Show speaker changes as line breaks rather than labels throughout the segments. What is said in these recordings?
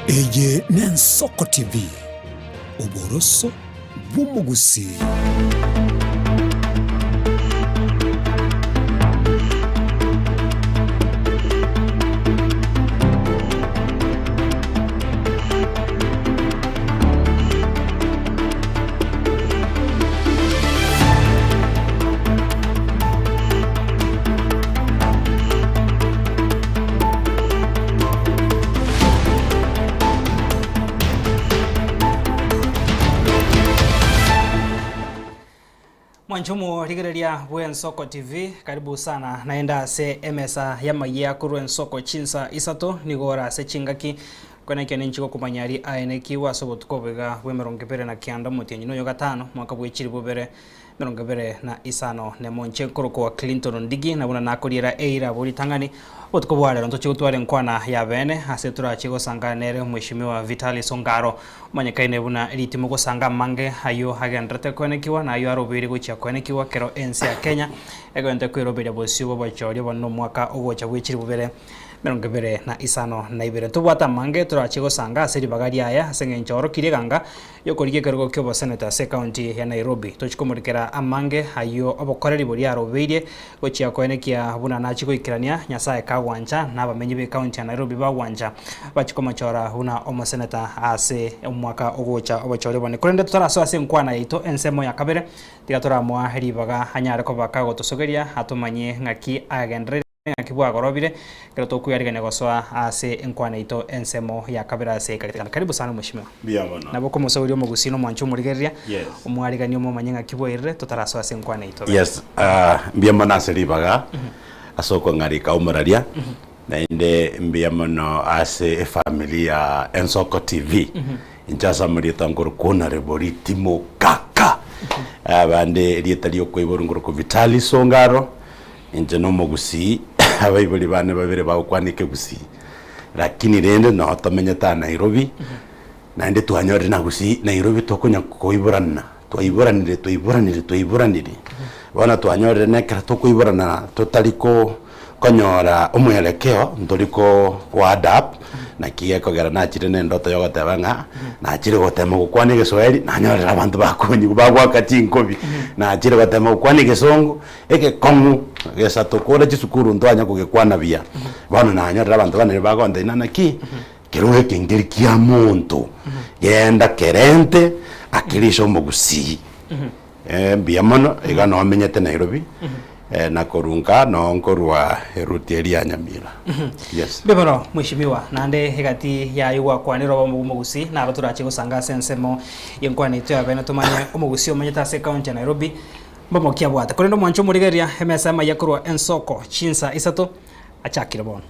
Eye n'Ensoko TV, oboroso bw'omogusii.
Mwanche omorigereria bw'Ensoko TV, karibu sana naende ase emesa y'amayia korwa Ensoko chinsa isato nigo ore ase chingaki Kwenekio ninche gokomanya aria aenekigwe ase obotuko oboiga bw'emerongo ebere na kianda omotienyi noyo gatano, mwaka bwe chilifu ibere emerongo ebere na isano nemo. Inche nkorokwa Clinton Ondigi, na buna nakoriera eira abwo ritang'ani, obotuko bwa rero ntochie gotwara enkwana ya beene ase torache gosangana nere Omweshimiwa Vitalis Ongaro, omanyekaine buna ritimo gosanga amange ayio agendererete koenekigwa na ayio arobeire gochia koenekigwa kero ense ya Kenya egendererete kweroberia bosio bw'obochori obonene omwaka ogocha bwe chilifu ibere 25. Ntobwate amange torache gosanga ase ribaga riaye ase engencho orokirie eganga y'okorigia ekerogo ki'oboseneta ase ekaunti ya Nairobi. Tochi komorikera amange ayio obokoreri boria arobeirie gochia koenekia buna nachie goikerania Nyasae kagwancha na abamenyi b'ekaunti ya Nairobi bagwancha bachie komochora buna omoseneta ase omwaka ogocha obochori obone. Korende totarasoa ase enkwana yaito ensemo ya kabere tiga toramoa ribaga anyare koba kagotosogeria atomanyie ng'aki agendereire. Ng'aki bwagorobire, ekero tokweyarigania gosoa ase enkwana yaito ensemo ya kabere ase ekagetikana. Karibu sana mweshimiwa.
Mbuya mono.
Nabo okomosoria omogusii na omwancha omorigereria,
Yes.
omwariganie omomanye ng'aki bwairire totarasoa ase enkwana yaito bene.
Yes, ah, mbuya mono ase ribaga ase okong'arika omoraria naende mbuya mono ase efamily ya Ensoko TV. Inche ase amarieta nkorokwa Honourable Ritimo Kaka. Abande erieta riokoiborwa nkorokwa Vitalis Ongaro. Inche nomogusii, abaibori bane babere bagokwana ekegusii, lakini rende noo tomenyete aa Nairobi, naende twanyorire na gusii Nairobi tokonya koiborana, twaiboranire twaiboranire twaiboranire, bono twanyorire na ekero tokoiborana totari ko konyora omwelekeo ntori ko ko add up, naki gekogera nachire na endoto ya ogoteba ng'a nachire gotema gokwana egeswahili nanyorire abanto bakonyigwa bagoaka chinkobi, nachire gotema gokwana egesongo. Egekong'u gesato kore chisukuru ntwanya kogekwana buya. Bono nanyorire abanto bane bagontebia naki, kero ekengeri kia monto, genda kerente akirishe omogusii. Mbuya mono, iga noo menyete Nairobi, na korwa nka noo nkorwa eruti eria ya Nyamira. Yes.
Mbuya mono mweshimiwa, naende egati yaye gwakwanire obomo bw'omogusii naro torache gosanga ase ensemo y'enkwana yaito ya bene tomanye omogusii omenyete ase ecounty ya Nairobi Mbomoki abwate. Korende omwanche omorigereria emesa y'amayia korwa ensoko chinsa isato achakire bono.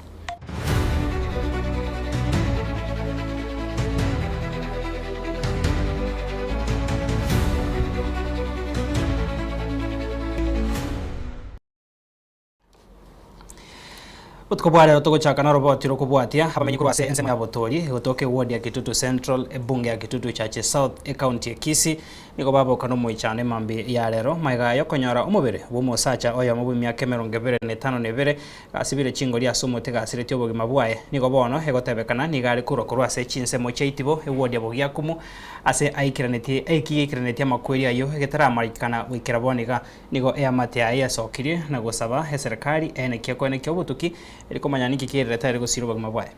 Botuko bwa rero togochaka noroboti rokobwatia abamenyi korwa ase ensemo ya Botori egotoka eward ya Kitutu Central, ebunge ya Kitutu Chache South, ecounty ya Kisii nigo baboka nomoichano emambia ya rero magega yokonyora omobere bw'omosacha oyomo bw'emiaka 25 gasibire chingori ase omote gasiretie obogima bwaye. Nigo bono egotebekana nigo are korwa korwa ase chinsemo chia Itibo eward ya Bogiakumu ase aikeranetie eki geikeranetie amakweri ayio egetaramarikana goikera bono iga. Nigo eamate yaye yasokirie na gosaba eserekari eenekie koenekia obotuki eri komanya ninki kererete are gosiira obogima bwaye.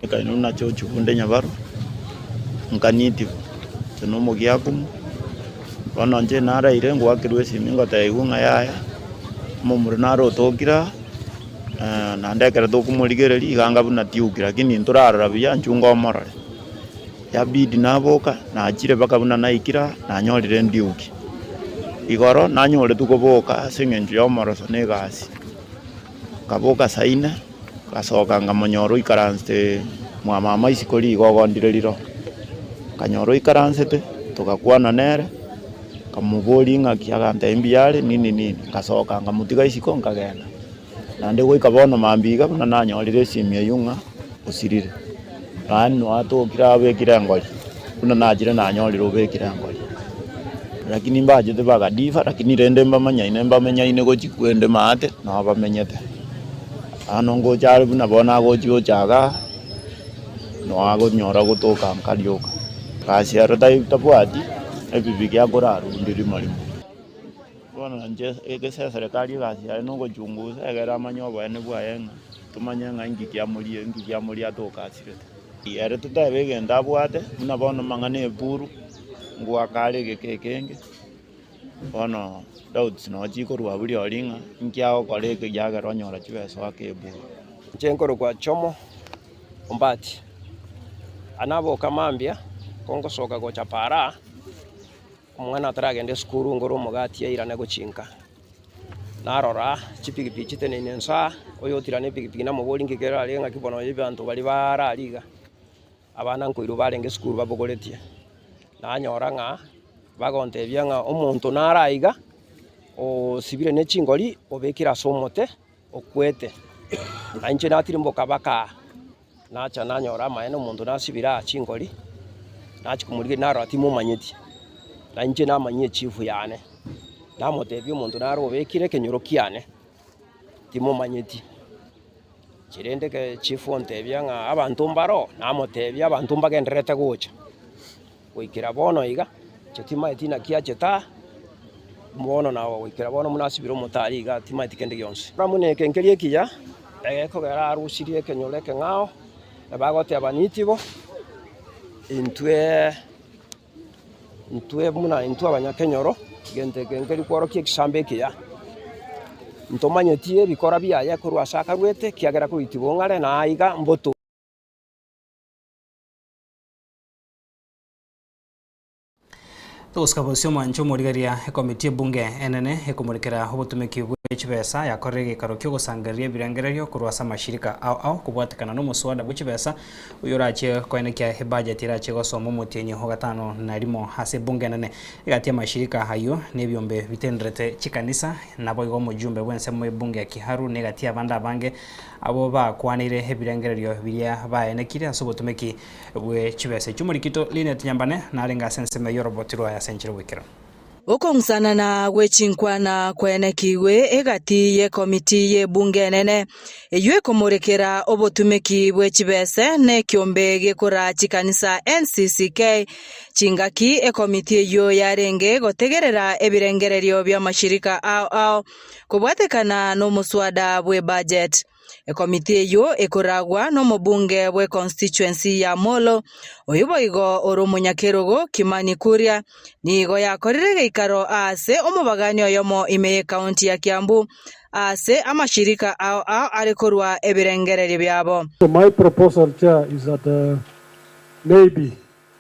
Ekaino na George Hunde Nyabaro, nkanitibo, inche na omogiakumu, bono inche naraire ngoakerwa esimi ngotebiwa ng'a yaya, omomura nare otokire aa, naende ekero tokomorigereria iga anga buna tiuki lakini ntorarora buya inchuo ngomorore. Yabidi naboka, nachire mpaka buna naikire aa, nanyorire endiuki. Igoro nanyoretwe koboka ase eng'encho y'omoroso na egasi. Nkaboka saa ine, ngasoka nkamonyora oikaransete mwa mama isiko rigo ogondire riro. Nkanyora oikaransete, togakwana nere, nkamoboria ng'aki agantebia mbuya are nini nini, ngasoka nkamotiga isiko nkagenda. Naende goika bono mambia iga buna nanyorire esimi eyio ng'a osirire, yaani nwatokire abekire engori, buna nachire nanyorire obekire engori. Lakini mbachete bagadifa lakini rende mbamanyaine mbamenyaine gochia kwende maate nabo bamenyete. Bono ngocha are buna bono agochi gocha igaa. Noo agonyora gotoka nka rioka. Gasi ero tai tabwati ebibiki akorarundia rimo rimo. Bono inche egese eserekari egasi yaye na ogochungusa egere amanye oboene bwaye ng'a tomanye ng'a inki kiamorie inki kiamoria atoka asirete. Ere totebe egento abwate buna bono amang'ana ya eburu, ngoaka are egeka ekenge. Bono doubts noo chikorwa abwo rirorio ng'a inki agokora eke ekiagera onyora chibesa oake eburu.
Inche nkorokwa Jomo Ombati, aa naboka mambia, kongosoka gocha para, omwana ataragenda esukuru ngore omogati airane gochia nka. Narora chipikipiki chiteneine inse aa, oyotira na epikipiki namoboria nki kere aria ng'aki bono abanto baria bare aria iga. Abana nkoirwa barenge esukuru babogoretie, nanyora ng'a bagontebia ng'a omonto nare aiga, osibire ne chingori obekire ase omote okwete. Na inche natirimboka baka aa, nacha nanyora amaene omonto nasibire aa chingori, nachia komorigereria narora timomanyeti, na inche namanyie echifu yane, namotebia omonto nare obekire ekenyoro kiane, timomanyeti. Inche rende chief ontebia ng'a abanto mbaro, namotebia abanto mbagendererete gocha, goikera bono iga, inche timaeti naki achete aa, bono nabo goikera bono buna asibire omotari iga timaeti kende gionsi. Buna eke nkeri ekiya, egekogera arusirie ekenyoro ekeng'ao, bagoteba nitibo, intwe. Intwe buna intwe abanyakenyoro, egento eke nkeri kworokia egesambo ekiya. Ntomanyeti ebikora biaye korwa ase akarwete, ekiagera koitigwa ong'are na aiga mboto.
Togosika bosio omwanche omorigereria ekomiti ebunge enene ekomorekera obotumeki bwe chibesa yakorire egeikaro kiogosangereria ebirengererio korwa ase amashirika ao ao kobwatekana nomoswada bwe chibesa Oyorache koenekia ebajeti erache gosoma omotienyi o gatano na rimo ase ebunge enene egati y'amashirika ayio na ebiombe bitenderete chikanisa, naboigo omojumbe bw'ensemo y'ebunge ya Kiharu na egati y'abande abange abwo bakwaneire ebirengererio biria baenekire ase obotumeki bwe chibesa echio. Omorikito Linet Nyambane narenge ase ensemo eyio oroboti rwaye ase enchera goikera.
Okong'usanana gwe chinkwana kwaenekigwe egati y'ekomiti y'ebunge enene, eyio ekomorekera obotumeki bwe chibese na ekiombe gekoraa chikanisa NCCK, chingaki ekomiti eyio yarenge gotegerera ebirengererio bi'amashirika ao ao kobwatekana nomoswada bw'ebudget. Ekomiti eyio ekoragwa nomobunge bw'econstituency ya Molo, oyio boigo ore omonyakerogo Kimani Kuria, nigo yakorire egeikaro aase omobagani oyomo ime y'ecounty ya Kiambu aase amashirika ao ao are korua ebirengererio biabo.
So my proposal chair is that maybe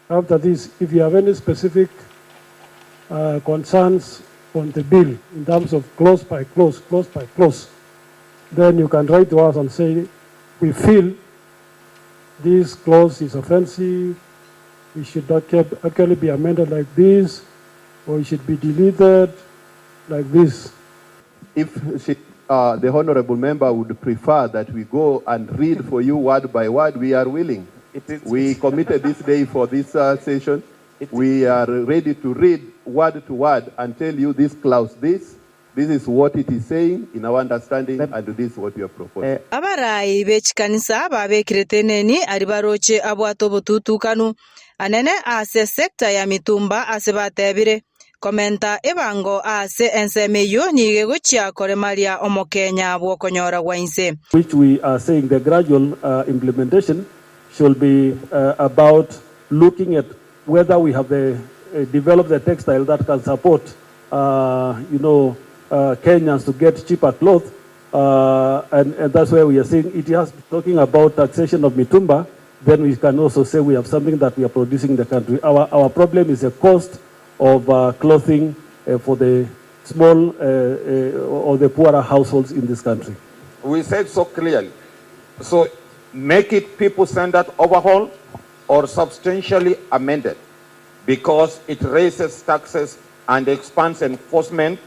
after this if you have any specific concerns on the bill in terms of clause by clause, clause by clause, then you can write to us and say we feel this clause is offensive, it should not actually be amended like this, or it should be deleted like this.
If she, the honorable member would prefer that we go and read for you word by word, we are willing. We committed this day for this session. We are ready to read word to word and tell you this clause, this, this is what it is saying in our understanding, and this is what we are proposing.
Abarai be chikanisa babekire teneni aria baroche abwate obotutukanu anene ase sector ya mitumba ase batebire, Komenta ebango aase ensemo eyio nigo egochia koremaria omokenya bw'okonyora gwa inse.
Which we are saying the gradual implementation should be about looking at whether we have the developed the textile that can support you know Kenyans to get cheaper cloth and and that's where we are saying it has talking about taxation of mitumba then we can also say we have something that we are producing in the country. Our, our problem is the cost of uh, clothing uh, for the small uh, uh, or the poorer households in this country.
We said so clearly. So make it people-centered overhaul or substantially amended because it raises taxes and expands enforcement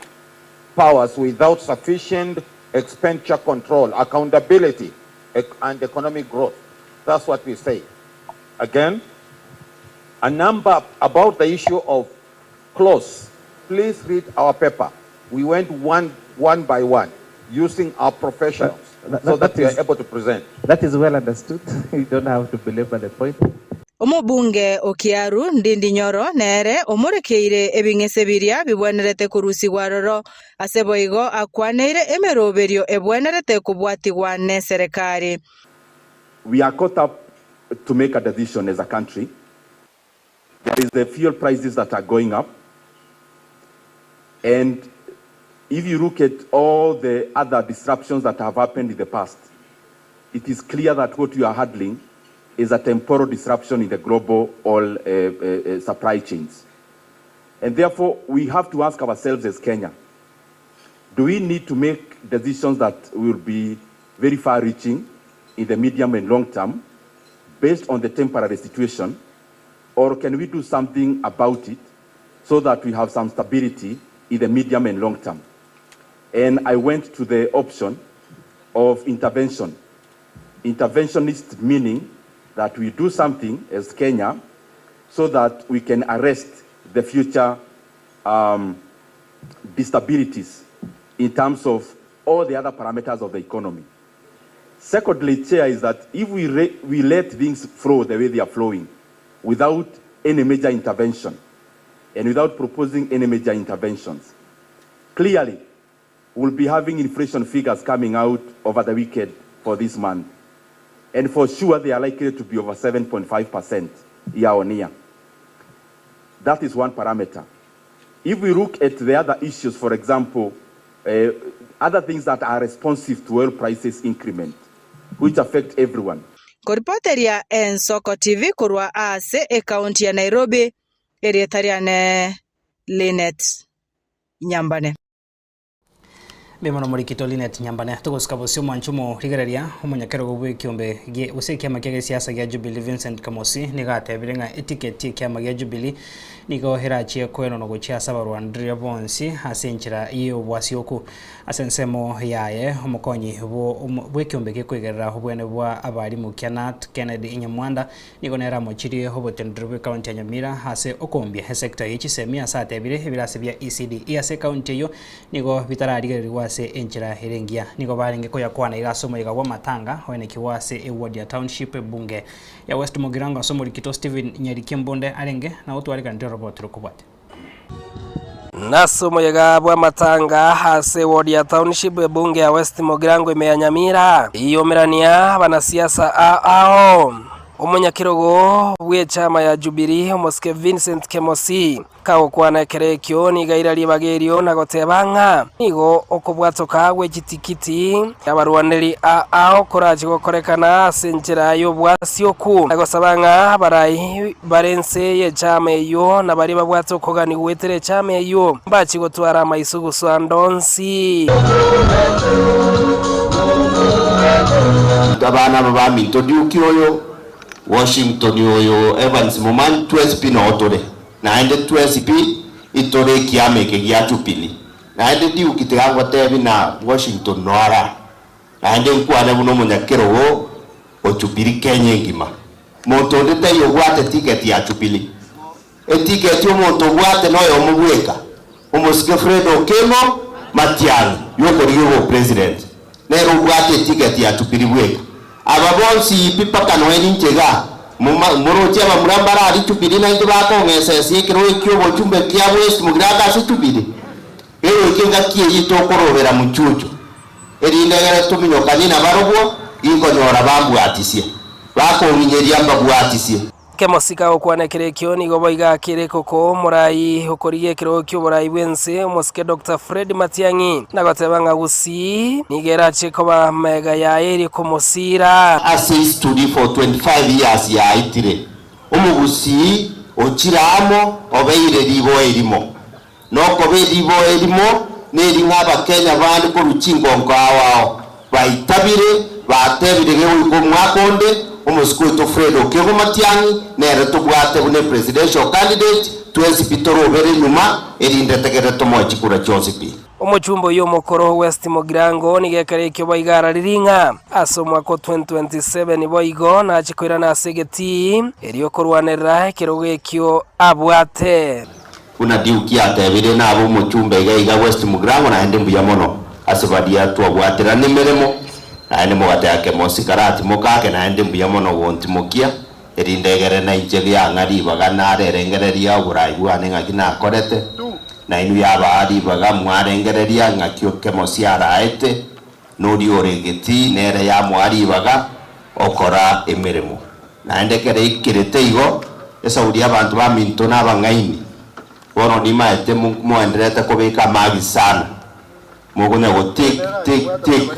powers without sufficient expenditure control, accountability, and economic growth. That's what we say. Again, a number about the issue of clause. Please read our paper. We went one, one by one using our professionals. So that you are able to present.
That is well understood. You don't have to belabor the point.
Omobunge o Kiaru, Ndindi Nyoro, nere omorekeire ebing'ese biria bibwenerete korusigwa aroro, ase boigo akwaneire emeroberio ebwenerete kobwatigwa neserekari.
We are caught up to make a decision as a country. There is the fuel prices that are going up and if you look at all the other disruptions that have happened in the past, it is clear that what you are handling is a temporal disruption in the global oil uh, uh, uh, supply chains. And therefore, we have to ask ourselves as Kenya, do we need to make decisions that will be very far-reaching in the medium and long term based on the temporary situation, or can we do something about it so that we have some stability in the medium and long term? And I went to the option of intervention. Interventionist meaning that we do something as Kenya so that we can arrest the future um, instabilities in terms of all the other parameters of the economy. Secondly, Chair, is that if we, we let things flow the way they are flowing without any major intervention and without proposing any major interventions, clearly we'll be having inflation figures coming out over the weekend for this month. And for sure, they are likely to be over 7.5% year on year. That is one parameter. If we look at the other issues, for example, uh, other things that are responsive to oil prices increment, which affect everyone.
Nkoripoteria Ensoko TV korwa ase ekaunti ya Nairobi, erieta riane Linet Nyambane.
Mbuya mono morikito Linet Nyambane. Togosika bosio omwancho omorigereria omonyakerogo bw'ekiombe gie gose ekiama kia gesiasa gia Jubilee Vincent Kamosi nigo atebire ng'a etiketi ekiama gia Jubilee nigo erachie koenanwa gochia ase abarwandereria bonsi ase enchera y'obwasioku. Ase ensemo yaye omokonyi bw'ekiombe gekoigerera obwene bwa abarimu kia KNUT Kennedy Nyamwanda nigo nere amochirie oboteneneri bw'ecounty ya Nyamira ase okombia esector ye chisemi ase atebire ebirase bia ECDE ase ecounty eyio nigo bitararigererigwa ase enchera ere engiya. Nigo barenge koyakwana iga ase omoyega bw'amatanga oenekigwa ase eward ya Township ebunge ya West Mugirango ase omorikito Stephen Nyariki Mbunde arenge na gotwarekanete oroboti rokobwatia.
Nase omoyega bw'amatanga ase eward ya Township ebunge ya West Mugirango ime ya Nyamira, eyomerania abanasiasa ao ao. Omonyakerogo bw'echama ya Jubilee omosike Vincent Kemosi Kagokwana ekero ekio nigo aira ribaga erio na goteba ng'a nigo okobwatoka gwe chitikiti abarwaneri ao korache gokorekana ase enchera y'obwasioku, na gosaba ng'a abarai bare ense y'echama eyio na baria babwate okogania goetera echama eyio mbachie gotwara amaiso gose ande onsi.
Abana aba baminto Duke oyo, Washington oyo, Evans Momanyi, twensi pi noo tore. Naende twensi pi itore ekiama eke gia Jubilee. Naende Duke tiga ngotebi na Washington no ara. Naende nkwane buna omonyakerogo o Jubilee Kenya engima. Monto onde taiyo obwate ticket ya Jubilee. Eticket omonto obwate noyomo bweka, omosike Fred Okengo Matiang'i yokorigia obopresident. Nere obwate eticket ya Jubilee bweka. Aba bonsi pi mpaka noe ninche igaa, moroche abamura mbare aria Jubilee naintwe bakong'esa ense ekerogo eki'obochumbe kia West Mugirango ase Jubilee. Egoika engaki eyio tokorobera mochucho, erinde egere tominyokanie nabarobwo, ginkonyora bambwatisie, bakong'inyeria mbabwatisie.
Kemosika gokwana ekero ekio nigo boigo akire koko omorai okorigia ekerogo ki'oborai bw'ense omosike Doctor Fred Matiang'i na goteba ng'a Gusii nigo erache koba magega yaye erio komosiira.
Ase history for 25 years yaetire, omogusii ochire amo obeire riboa erimo. Nokoba eriboa erimo neri ng'a Abakenya bande korwa chingonko ao ao baitabire, batebire gegoika omwaka onde, omosike oito Fred Okengo Matiang'i nere tobwate buna epresidential candidate, twensi pi torobere nyuma erinde tegere tomoe chikura chionsi pi.
Omochumba oyio omokoro West Mugirango nigo ekero ekio boigo araririe ng'a ase omwaka o 2027 boigo nache koirana ase egetii erio korwanerera ekerogo ekio abwate.
Buna Duke atebire nabe omochumba iga iga West Mugirango naende mbuya mono ase baria twabwaterana emeremo. Naende mogateba Kemosi karatimoke ake naende mbuya mono gontimokia, erinde egere nainche riang'a ribaga narerengereria oborai bwane ng'aki nakorete, nainwe yabaa ribaga mwarengereria ng'aki Kemosi araete, noria ore getii nere yamoa ribaga okora emeremo. Naende ekero eikerete igo, esauri y'abanto baminto nabang'aini, bono nimaete moendererete kobeka amagi sana. Mokonya go tick tick tick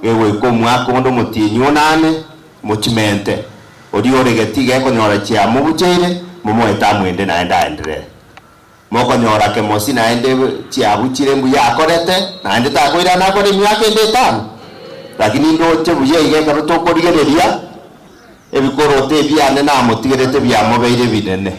gegoika omwaka onde omotienyi onane, mochimente. Oria ore getii gekonyora chiamobucheire, momoete amwende naende aenderere. Mokonyora kemosi naende chiabuchire mbuya akorete, naende takoirana akore emiaka ende etano. Lakini ndoche buya iga ekero tokorigereria, Ebikoroto ebiane namotigerete biamobeire ebinene.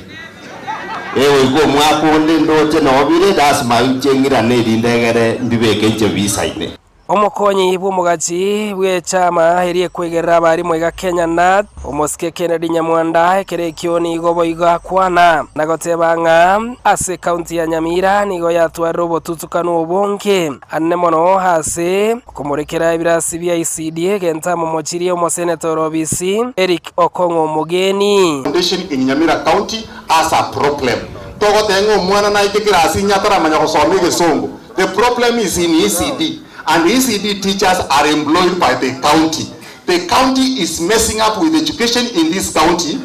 Egoika omwaka onde ndoche noo bire, lasima inche ng'irane erinde egere mbibeke inche bisaine.
Omokonyi bw'omogachi bw'echama eria ekwegerera abarimu iga Kenya Nat, omosike Kennedy Nyamwanda ekero ekio nigo boigo akwana na goteba ng'a ase ekaunti ya Nyamira nigo yatwarire obotutukanu obonge anene mono ase Okomorekera ebirasi bia ECD egento amomochirie omoseneta ore obisi, Eric Okong'o Omogeni.
Foundation in Nyamira County as a problem. Togoteba ng'a omwana naike kirasi inye ataramanya gosoma egesongo. The problem is in ECD and ECD teachers are employed by the county. The county is messing up with education in this county.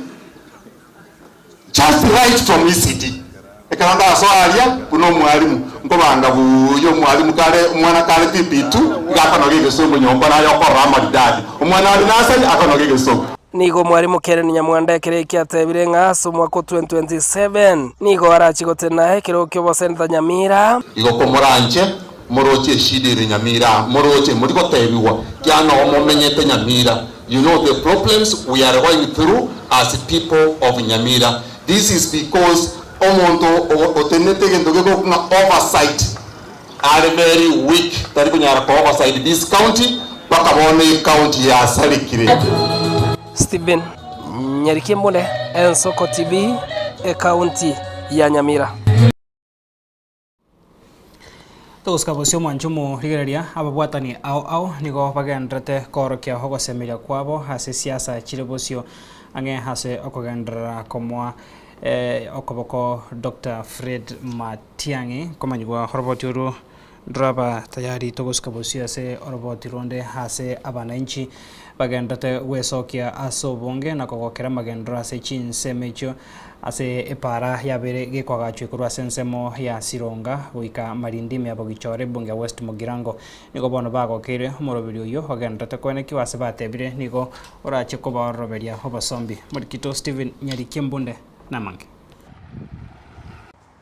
Just right from ECD. Ekero ndasoa aria buna omwalimu, nkobanga buya omwalimu kare omwana kare PP2 iga akonoga egesongo nyomba naye okorora amaridadi. Omwana are nursery akonoga egesongo.
Nigo omwalimu Karen Nyamwanda ekero ekio atebire ng'a ase omwaka o 2027 nigo arache gotena ekerogo ki'oboseneta Nyamira.
Igo komoranche moroche eshida ere Nyamira, moroche mori gotebigwa kiagera noo momenyete Nyamira. You know the problems we are going through as people of Nyamira. This is because omonto otenenete egento gekorokwa ng'a oversight are very weak, tari konyara ko oversight this county mpaka bono ecounty yasarekire.
Stephen Nyarikembune, Ensoko TV, Ekaunti ya Nyamira.
Togosika bosio omwancho omorigereria, ababwatani ao ao nigo bagendererete koorokia ogosemeria kwabo ase siasa chire bosio ang'e ase okogenderera komoa okoboko Doctor Fred Matiang'i komanyigwa oroboti orwo Ndoraba tayari togosika bosio ase oroboti ronde ase abanainchi bagenderete gwesokia ase obonge na kogokera amagenderero ase chinsemo echio ase epaara yabeire gekoagachwa korwa ase ensemo ya Sironga goika Malindi ime ya Bogichore ebunge ya West Mugirango. Nigo bono bagokeire omoroberi oyio ogenderete koenekiwa ase batebire nigo orache kobaororoberia obosombi. Morikito Stephen Nyarikia Mbunde namange.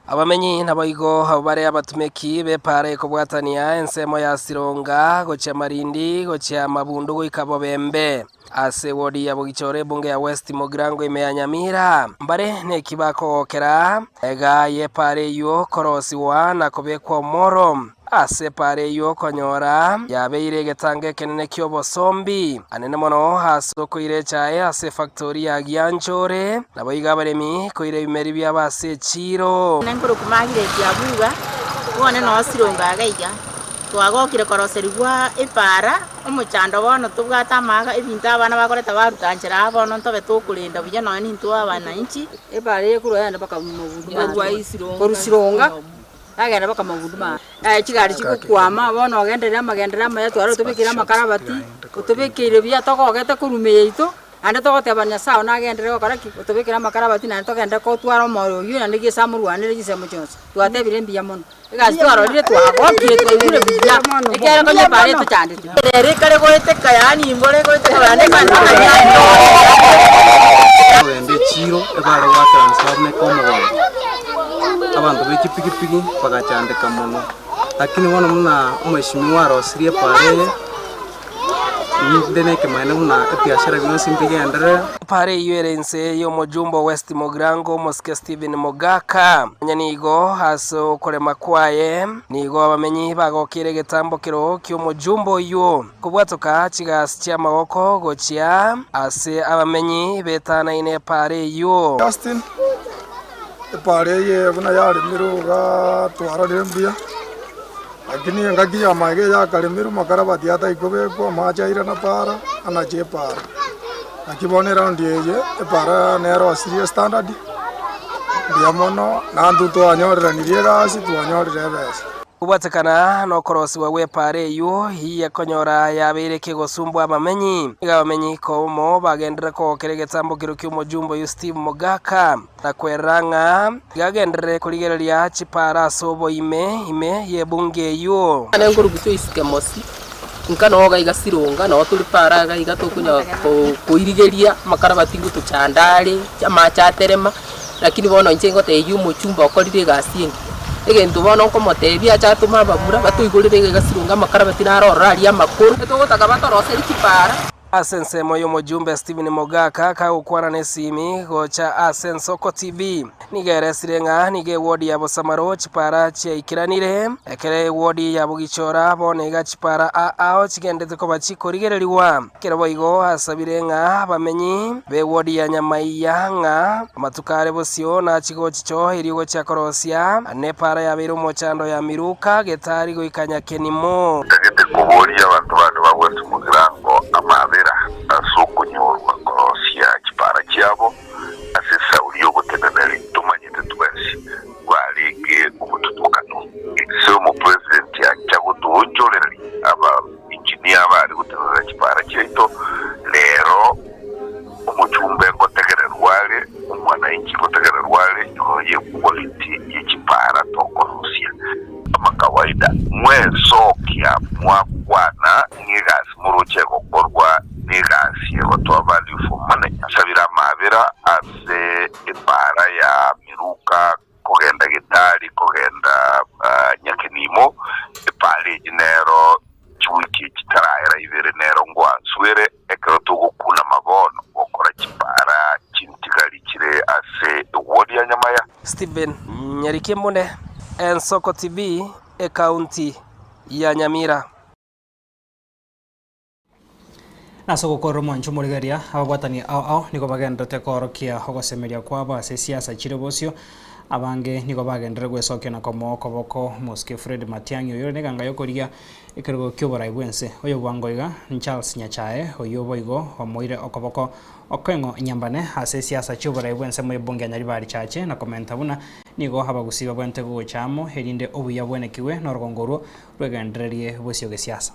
Abamenyi naboigo abwo bare abatumeki b'epaara ekobwatania ensemo ya Sironga gochia Malindi gochia Mabundu goika Bobembe ase ewodi ya Bogichoro ebunge ya West Mugirango ime ya Nyamira mbare neki bakogokera ega y'epaara eyio korosigwa na kobekwa omoro. Ase epaara eyio okonyora yabeire egetango ekenene ki'obosombi, anene mono ase okoira echae ase efactori ya Gianchore, naboigo abaremi koira ebimeri biabo ase echiiro.
Nenkorokwa Margaret Abuga, bono noo Sirongo iga iga. Twagokire koroserigwa epaara, omochando bono tobwate amaga ebinto abana bakoreta baruta nchera aa bono ntobe tokorenda buya nonya nintwe abananchi.
Epaara eye korwa yagenda mpaka Mabundu korwa Sironga. Yagenda mpaka Mabundu maate. Naye chigari chigokwama, bono ogenderere amagenderero amaya tware otobekere amakarabati, otobekeire buya togogete korwa ime yaito, naende togoteba Nyasaye one nagenderere gokora ki? Otobekere amakarabati naende togende kotwara omoyo oywo naende gese amorwanere chinsemo chionsi. Twatebire mbuya mono, egasi twarorire twagokire twaigure buya, ekiagera konya epaara etochandete.
Ere ekare goeteka, yaani mbore egoeteka naende
Kogenda echiro ebare goakera nse baruneke omogongo, abanto be chipigipigi bagachandeka mono, lakini bono buna omweshimiwa arosirie epara eye, ninde na ekemanyererio buna ebiashara bionsi mbigenderere.
Epara eyio ere inse y'omojumbe o West Mugirango omosike Stephen Mogaka. Onye nigo ase okorema kwaye nigo abamenyi bagokeire egetambo kero ki'omojumbe oyio kobwatoka chigasi chi'amagoko gochia ase abamenyi betanaine epara eyio.
Justin, Epara eye buna yaremirwe iga twarorire mbuya. Lakini engaki y'amaiga eyakaremirwe makarabati atari kobekwa, amache airana para, anache epara. Naki bono eraundi eye, epara nerosirie estandard, mbuya mono, na intwe twanyoreranirie egasi, twanyorire ebesa.
Kobwatekana nokorosigwa gw'epaara eyio yakonyora yabeire kegosumbwa abamenyi. Nigo abamenyi komo bagenderere kogokera egetambokero ki'omojumbe oyio Steve Mogaka na kwerera ng'a iga agenderere korigereria chipaara ase oboime ime y'ebunge eyio.
Nare nkorusia Joyce Kemosi, inka noo iga iga Sironga, noo tore para iga iga tokonya koirigeria amakarabati ngotochanda are, amache aterema. Lakini bono inche ngotebia omochumba okorire egasi engiya, egento bono nkomotebia ache atome abamura batoigorere iga egasirunga amakarabati naro ororo aria amakoro. Togotaka batoroserie chipara.
Ase ensemo y'omojumbe Stephen Mogaka kagokwana nesimi gocha ase Ensoko TV, nigo eresire ng'a nigo ewodi ya Bosamaro chipara chiaikeranire, ekero ewodi ya Bogichora bono iga chipara ao chigendete koba chikorigererigwa. Ekero boigo asabire ng'a abamenyi b'ewodi ya Nyamaiya ng'a amatuko are bosio nachie gochicho erio gochia korosia nepaara yabeire omochando ya Miruka getari goika Nyakenimo.
Ntagete koboria abanto bane ba West Mugirango amaabera ase okonyorwa korosia chipaara chiabo ase esauri y'oboteneneri tomanyete twensi bwarenge obotutukanu. Ase omopresidenti ancha gotoonchoreria aba engineer abare gotenenera chipaara chiaito, rero omochumbe ngotegererwa are, omwananchi ngotegererwa are igoro ye quality ye chipaara tokorosia. Kama kawaida, mwesokia mwakwana ng'egasi moroche egokorwa negasi egotoa value for money. Nsabire amaabera ase epaara ya Miruka kogenda Getari kogenda Nyakenimo, epaara eyio nero chiwiki echi chitaraera ibere nero ngwanswere ekero togokunama bono gokora chipaara chintigari chire ase ewodi ya Nyamaya.
Stephen Nyarikemune, Ensoko TV, Ekaunti ya Nyamira.
Nase ogokorera omwancho omorigereria, ababwatani ao ao nigo bagendererete koorokia ogosemeria kwabo ase siasa chire bosio. Abange nigo bagenderere gwesokia na komoa okoboko Omosike Fred Matiang'i oyore neganga yokorigia ekerogo kioborai bwense. Oyo bwango iga n'Charles Nyachae oyio boigo omoire okoboko Okeng'o Nyambane ase siasa chioborai bwensemo y'ebunge ya Nyaribari Chache na komenta buna nigo abagusii babwenerete gocha amo erinde obuya bwenekigwe norogongo orwo rwegendererie bosio gesiasa.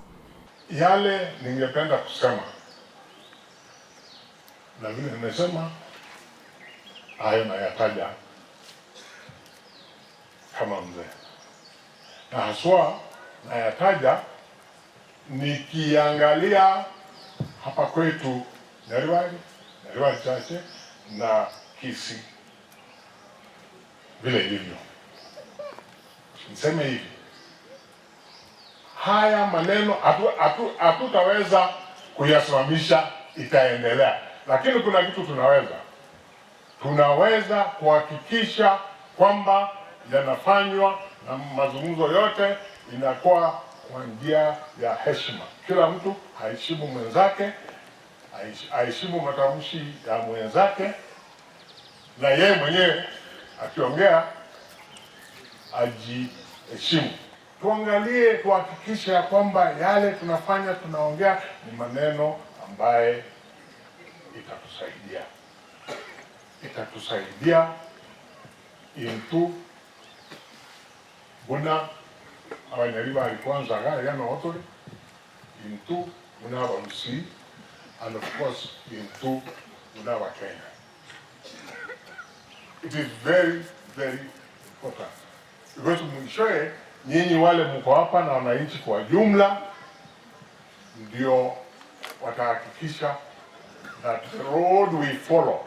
Yale ningependa kusema na vile nimesema hayo nayataja kama mzee, na haswa nayataja nikiangalia hapa kwetu Nyaribari, Nyaribari Chache na Kisii vile ilivyo. Niseme hivi, haya maneno hatutaweza hatu, kuyasimamisha, itaendelea, lakini kuna kitu tunaweza tunaweza kuhakikisha kwamba yanafanywa na mazungumzo yote inakuwa kwa njia ya heshima. Kila mtu aheshimu mwenzake, aheshimu matamshi ya mwenzake, na yeye mwenyewe akiongea ajiheshimu. Tuangalie, tuhakikishe ya kwamba yale tunafanya, tunaongea ni maneno ambaye itatusaidia itatusaidia intu buna abanyaribari kwanza ga yana otore intu buna abarusi and of course intu buna abakenya. It is very very important because mwishowe nyinyi wale mko hapa na wananchi kwa jumla ndio watahakikisha that the road we follow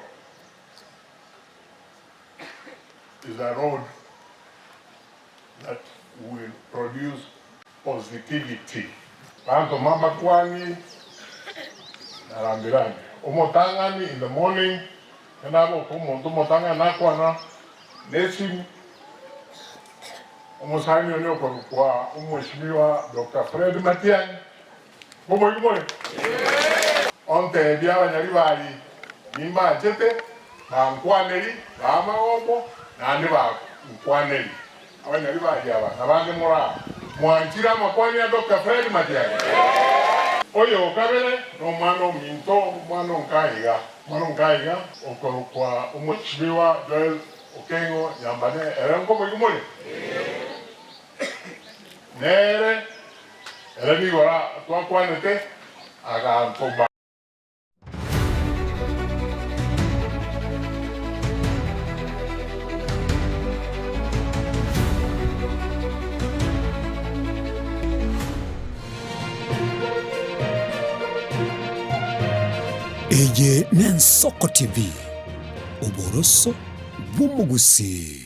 is a road that will produce positivity. Banto mama kwani na rambirambi omotang'ani in the morning enabo omonto omotang'ani nakwana nesimu omosani one okorokwa omweshimiwa Dr. Fred Matiang'i boboigi more ontebia abanyaribari nimbanchete bankwaneri bamagombo naende bankwaneri abanyaribari aba nabande moraa. Mwanchire amakwani a Doctor Fred Matiang'i? Oyo o kabere nomwana ominto, omwana o nka iga, omwana o nka iga okorokwa Omweshimiwa Joel Okengo Nyambane, ere nkomoigwa more? Nere, ere nigo twakwanete, agantoma.
Eye n'Ensoko TV, oboroso bw'omogusii.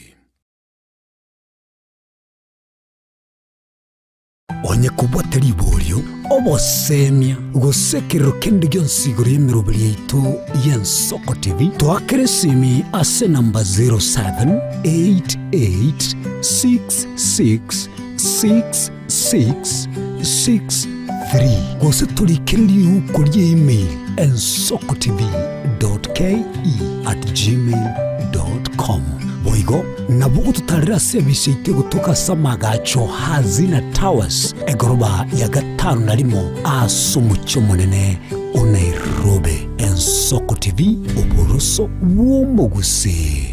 Onye kobwate riborio, obosemia, gose ekerero kende gionsi igoro y'emeroberi yaito y'Ensoko TV, toakere esimi ase enamba 0788666663 gose torikere riuko rie email ensokotv.ke@gmail.com. Boigo Nabo gototarera ase ebise yaito egotoka ase amagacho Hazina Towers, egoroba ya gatano na rimo ase omochie omonene o Nairobi. Ensoko TV, oboroso bw'omogusii.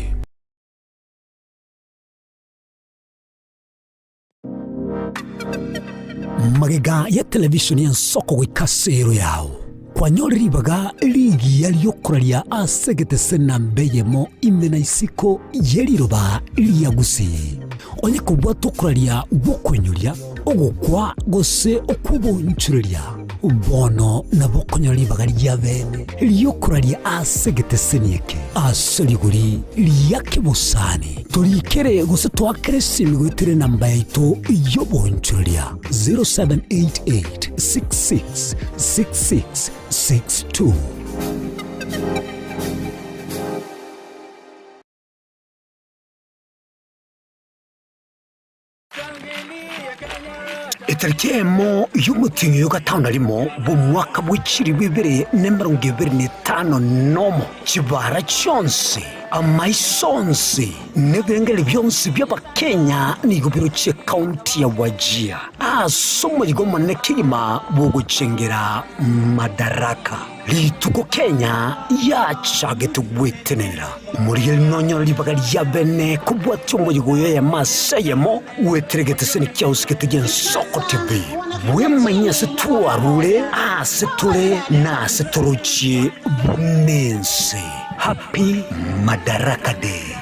Magega ya televishoni y'ensoko goika ase ero yao, kwanyore ribaga rigiya ri'okoraria ase egetese namba eyemo ime na isiko ye riroba ria Gusii. Onye kobwate okoraria gw'okoinyoria, ogokwa gose okw'oboonchoreria, bono nabo okonyora ribaga ria bene ri'okoraria ase egeteseni eke ase rigori ria kebosani. Torikere gose toakere esimi goetera enamba yaito y'oboonchoreria 0788 66 66 62. Etariki eyemo y'omotienyi oyo gatano na rimo bw'omwaka bwe chilifu ibere na emerongo ebere na etano nomo, chibara chionsi, amaiso onsi, na ebirengererio bionsi bi'Abakenya nigo birochie ekaunti ya Wajir ase omoyiga omonene kegima bw'ogochengera Madaraka. Rituko Kenya yachagete gwetenenera. Omorigereria nonyore ribaga ria bene kobwatia omoyega oyo eyemo ase eyemo, goetera egeteseni kiao gete gi'ensoko TV. Bwemanyie ase twarure, aase tore, na aase torochie buna ense. Happy Madaraka Day!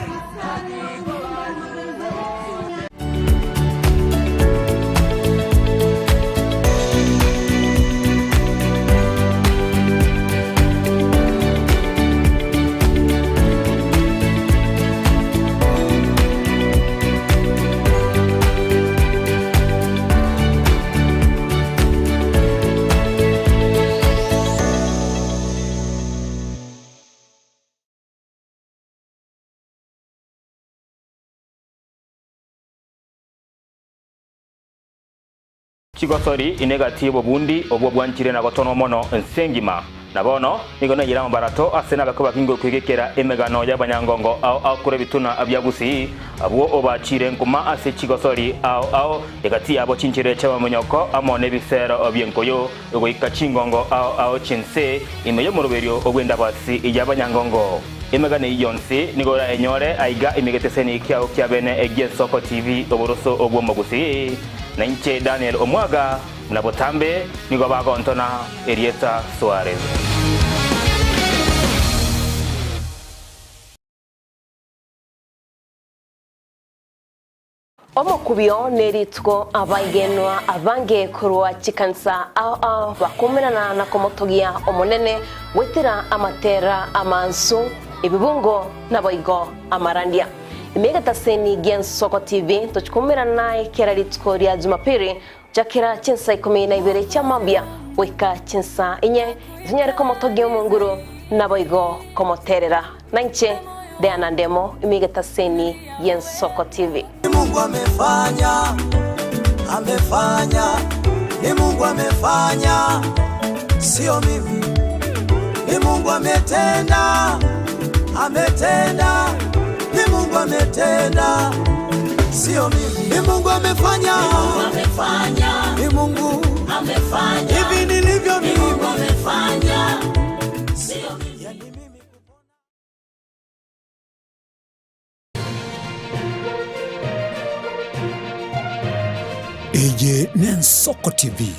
Chigosori ine gati y'obobundi obwo bwanchire na gotonwa mono ense engima. Na bono nigo naiyire amabarato ase nabakwe bakinge okwegekera emegano y'abanyangongo ao ao korwa ebituna bia Gusii, abwo obachiire nkuma ase chigosori ao ao, egati yabo chinchera chi'amamonyoko amo nebisero bi'enkoyo, goika chingongo ao ao chi'ense ime y'omoroberio bw'endabasi y'abanyangongo. Emegano eyio yonsi nigo orayenyore aiga ime egeteseni kiao kia bene gi'Ensoko TV oboroso bw'omogusii. Na inche Daniel Omwaga, buna botambe nigo bagontona erieta Suarez.
Omokubio nerituko abaigenwa abange korwa chikanisa ao ao bakomerana na komotogia Omonene goetera amatera amansu, ebibungo naboigo amarandia. Ime egetaseni gi'Ensoko TV tochikomerana naye kera rituko ria Jumapili gochakera chinsa ikomi na ibere chia mambia goika chinsa inye, tonyare komotogia Omonguru naboigo komoterera. Nainche Diana Ndemo, ime egetaseni gi'Ensoko TV.
Ni Mungu amefanya, amefanya, ni Mungu amefanya, sio mimi. Ni Mungu ametenda, ametenda, ni Mungu ametenda, sio mimi. Ni Mungu amefanya, ni Mungu amefanya, hivi nilivyo mimi amefanya, sio mimi.
Eye n'Ensoko TV,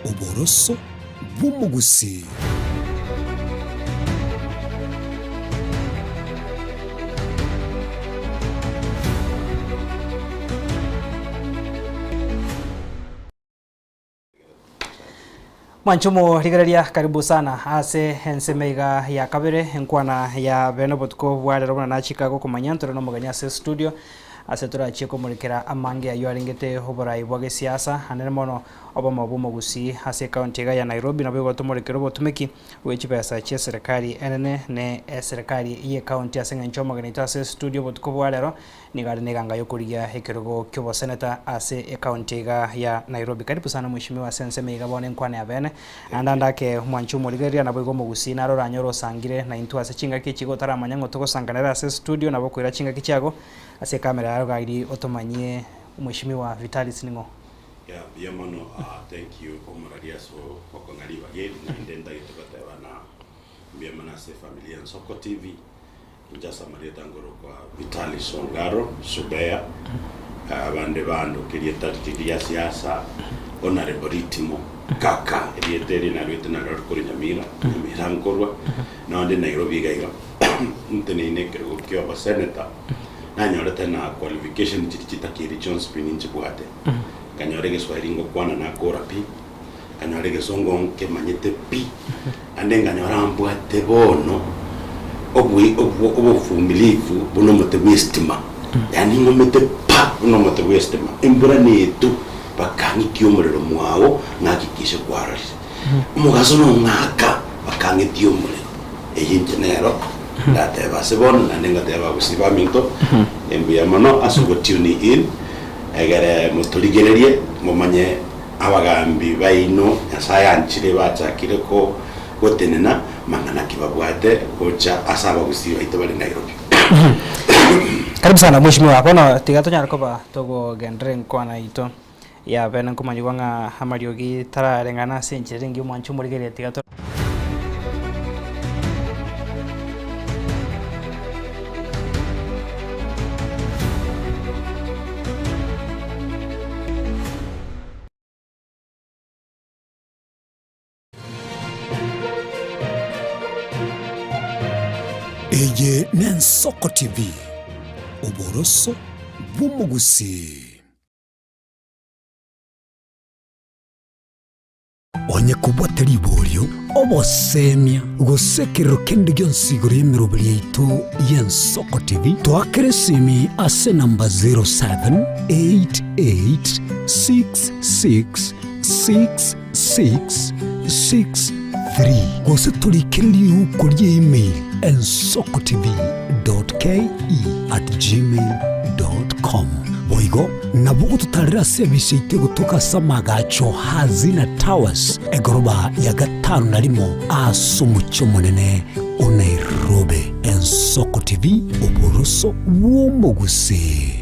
oboroso bw'omogusii.
Mwanche omorigereria karibu sana ase ensemo iga ya kabere enkwana ya bene obotuko bwa rero buna nachika gokomanya ntore na omogeni ase estudio ase torachie komorekera amange ayio arengete oborai bwa gesiasa anene mono obomo bwa omogusii ase ecounty iga ya Nairobi nabo igo tomorekere obotumeki bwe chibesa chia eserekari enene ne eserekari ye ecounty ase eng'encho omogeni oito ase estudio obotuko bwa rero Nigo are neganga y'okorigia ekerogo ki'oboseneta ase ecounty iga ya Nairobi. Karibu sana mheshimiwa ase ensemo iga bono enkwana ya bene. Naende ande ake omwanchi omorigereria naboigo omogusii naro oranyore osangire naintwe ase chingaki echi igo otaramanya ng'a togosanganere ase estudio nabo okoira chingaki chiago ase ecamera yaro iga riria otomanyie mheshimiwa Vitalis ning'o.
Yeah, mbuya mono thank you omorari ase okong'a ribaga eri naende ntagete goteba na mbuya mono ase efamiri ya Nsoko TV. Inche ase amarieta nkorokwa Vitalis Ongaro Subea, abande bandoka erieta riria ria siasa Honourable Ritimo Kaka, erieta eri naruete nario korwa Nyamira, Nyamira nkorwa, nonde Nairobi iga iga, nteneine ekerogo kia obosenator, nanyorete na qualification chiria chitakeire chionsi pi ninchibwate, nkanyora egeswahili ngokwana nakora pi, Nkanyora egesongo nkemanyete pi, naende nkanyora mbwate bono obwe obwo obovumilivu buna omote bw'estima, yaani ng'omete pa buna omote bw'estima, embura netu bakang'ikia omorero mwao ng'akikishe kwarorire. Omogaso nong'aka bakang'etia omorero. Eyio inche nero ndateba ase bono naende ngateba abagusii baminto, mbuya mono ase ogotune in, egere motorigererie momanye Abagaambi baino Nyasae anchire bachakire gotenena mang'ana ki babwate gocha ase abagusii baito bare Nairobi.
Karibu sana mheshimiwa, bono tiga tonyare koba togogenderera enkwana yaito ya bene nkomanyigwa ng'a amariogi tarareng'ana ase enchera engiya omwanche omorigereria tiga to.
Eye n'Ensoko TV, oboroso bw'omogusii. Onye kobwate riborio, obosemia, gose ekerero kende gionsi igoro y'emeroberi yaito y'Ensoko TV, toakere esimi ase enamba 0788666663 gose torikere riuko rie email ensokotv.ke@gmail.com. Boigo nabo ogototarera ase ebise yaito egotoka ase amagacho Hazina Towers, egoroba ya gatano na rimo ase omochie omonene o Nairobi. Ensoko TV, oboroso bw'omogusii.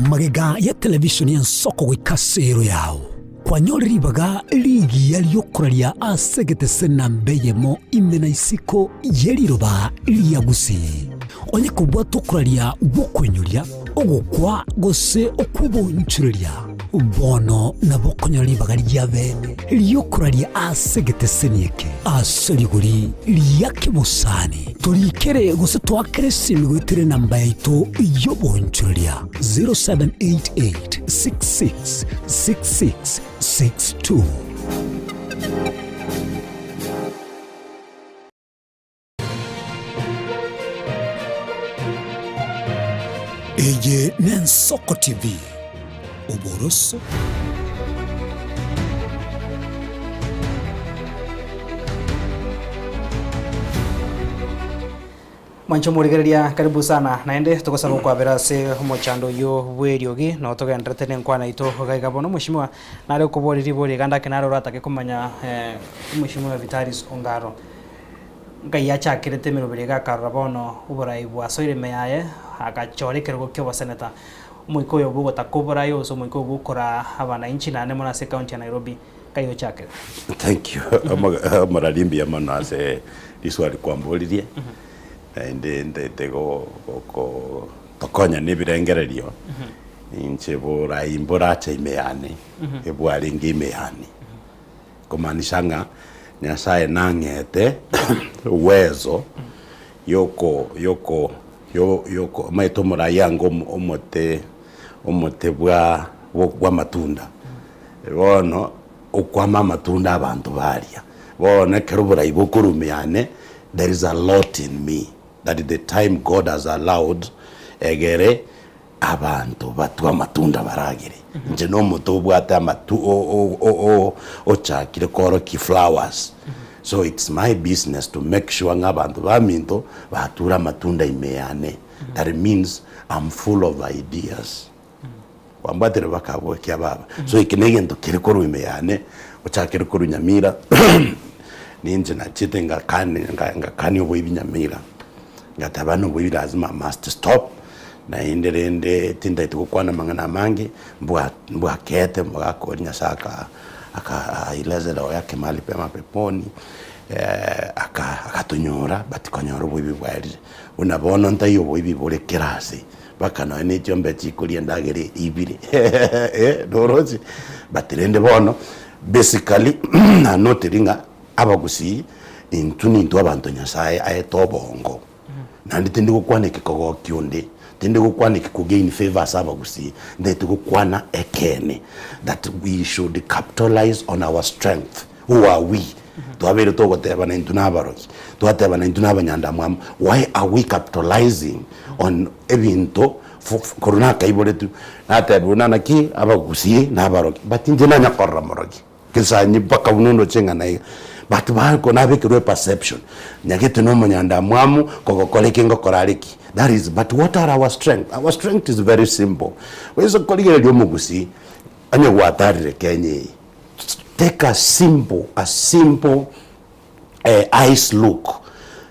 Magega ya televishoni y'ensoko goika ase ero yao, kwanyore ribaga rigiya ri'okoraria ase egetese namba eyemo ime na isiko ye riroba ria Gusii. Onye kobwata okoraria gw'okoinyoria, ogokwa gose okw'oboonchoreria, bono nabo okonyora ribaga ria bene ri'okoraria ase egeteseni eke ase rigori ria kebosani. Torikere gose toakere esimi goetera enamba yaito y'oboonchoreria 0788 66 66 62. Eye n'Ensoko TV, oboroso.
Mwanche omorigereria karibu sana naende togosaba okwabera ase omochando oyio bw'eriogi noo togendererete nenkwana yaito iga iga bono omweshimiwa nare okoboria ribori iga ndake nare oratake komanya eh, omweshimiwa Vitalis Ongaro. Ngai achakerete emeroberi iga akarora bono oborai bwasoire ime yaye, agachora ekerogo ki'oboseneta. Omoika oyo bw'ogotaka oborai gose omoika oyo bw'okoraa abanainchi naende mono ase ecounty ya Nairobi, ngai ochakere.
Thank you omorari mbuya mono ase riswali kwamboririe, naende ntaete go tokonya na ebirengererio, inche borai mborache ime yane, ebwarenge ime yane. Komaanisha ng'a Nyasae nang'ete uwezo yoko yoko yo yoko omanyete omorai ange omo omote omote bwa bw'amatunda. Bono okwama amatunda abanto baria. Bono ekero oborai bokorumia ane, there is a lot in me that the time God has allowed egere Abanto batwe amatunda baragere. Inche nomote obwate amatu o- o- o- ochakire koorokia flowers. So it's my business to make sure ng'a abanto baminto bature amatunda ime yane. That means I'm full of ideas. Kwambwatire baka abwo ekia baba. So eke na egento kere korwa ime yane, ochakire korwa Nyamira, ninche nachete ngakani ngakania oboibi Nyamira. Ngateba noboibi lazima must stop. Naende rende tintaeti gokwana amang'ana amange, mbwa mbwakete omogaka oria Nyasae aka aka ailaze roho yake mahali pema peponi, aka akatonyora but konyora oboibi bwaerire. Buna bono ntaiyo oboibi bore kera ase, mpaka nonye na echiombe chikoria endagera eibire eh noroche? But rende bono basically nanotiri ng'a abagusii intwe nintwe abanto Nyasaye aete obongo. Naende tindi gokwana ekekogokia onde, tindi gokwana eke ko gain favour ase abagusii, ntaete gokwana ekeene that we should capitalize on our strength, who are we? Twabeire togoteba na intwe nabarogi, twateba na intwe nabanyandamwamu, why are we capitalizing on ebinto korwa nakaiboretwe, natebiwe na naki abagusii nabarogi, but inche nanya korora morogi. Kesanyi mpaka buna ondoche ng'a iga. But bariko nabekerwe eperception, nyagete na omonyandamwamu kogokora eke ngokora are ki. That is, but what are our strength? Our strength is very simple. Oise korigereria omogusii, onye gwatarire Kenya eye, take a simple, a simple eyes look.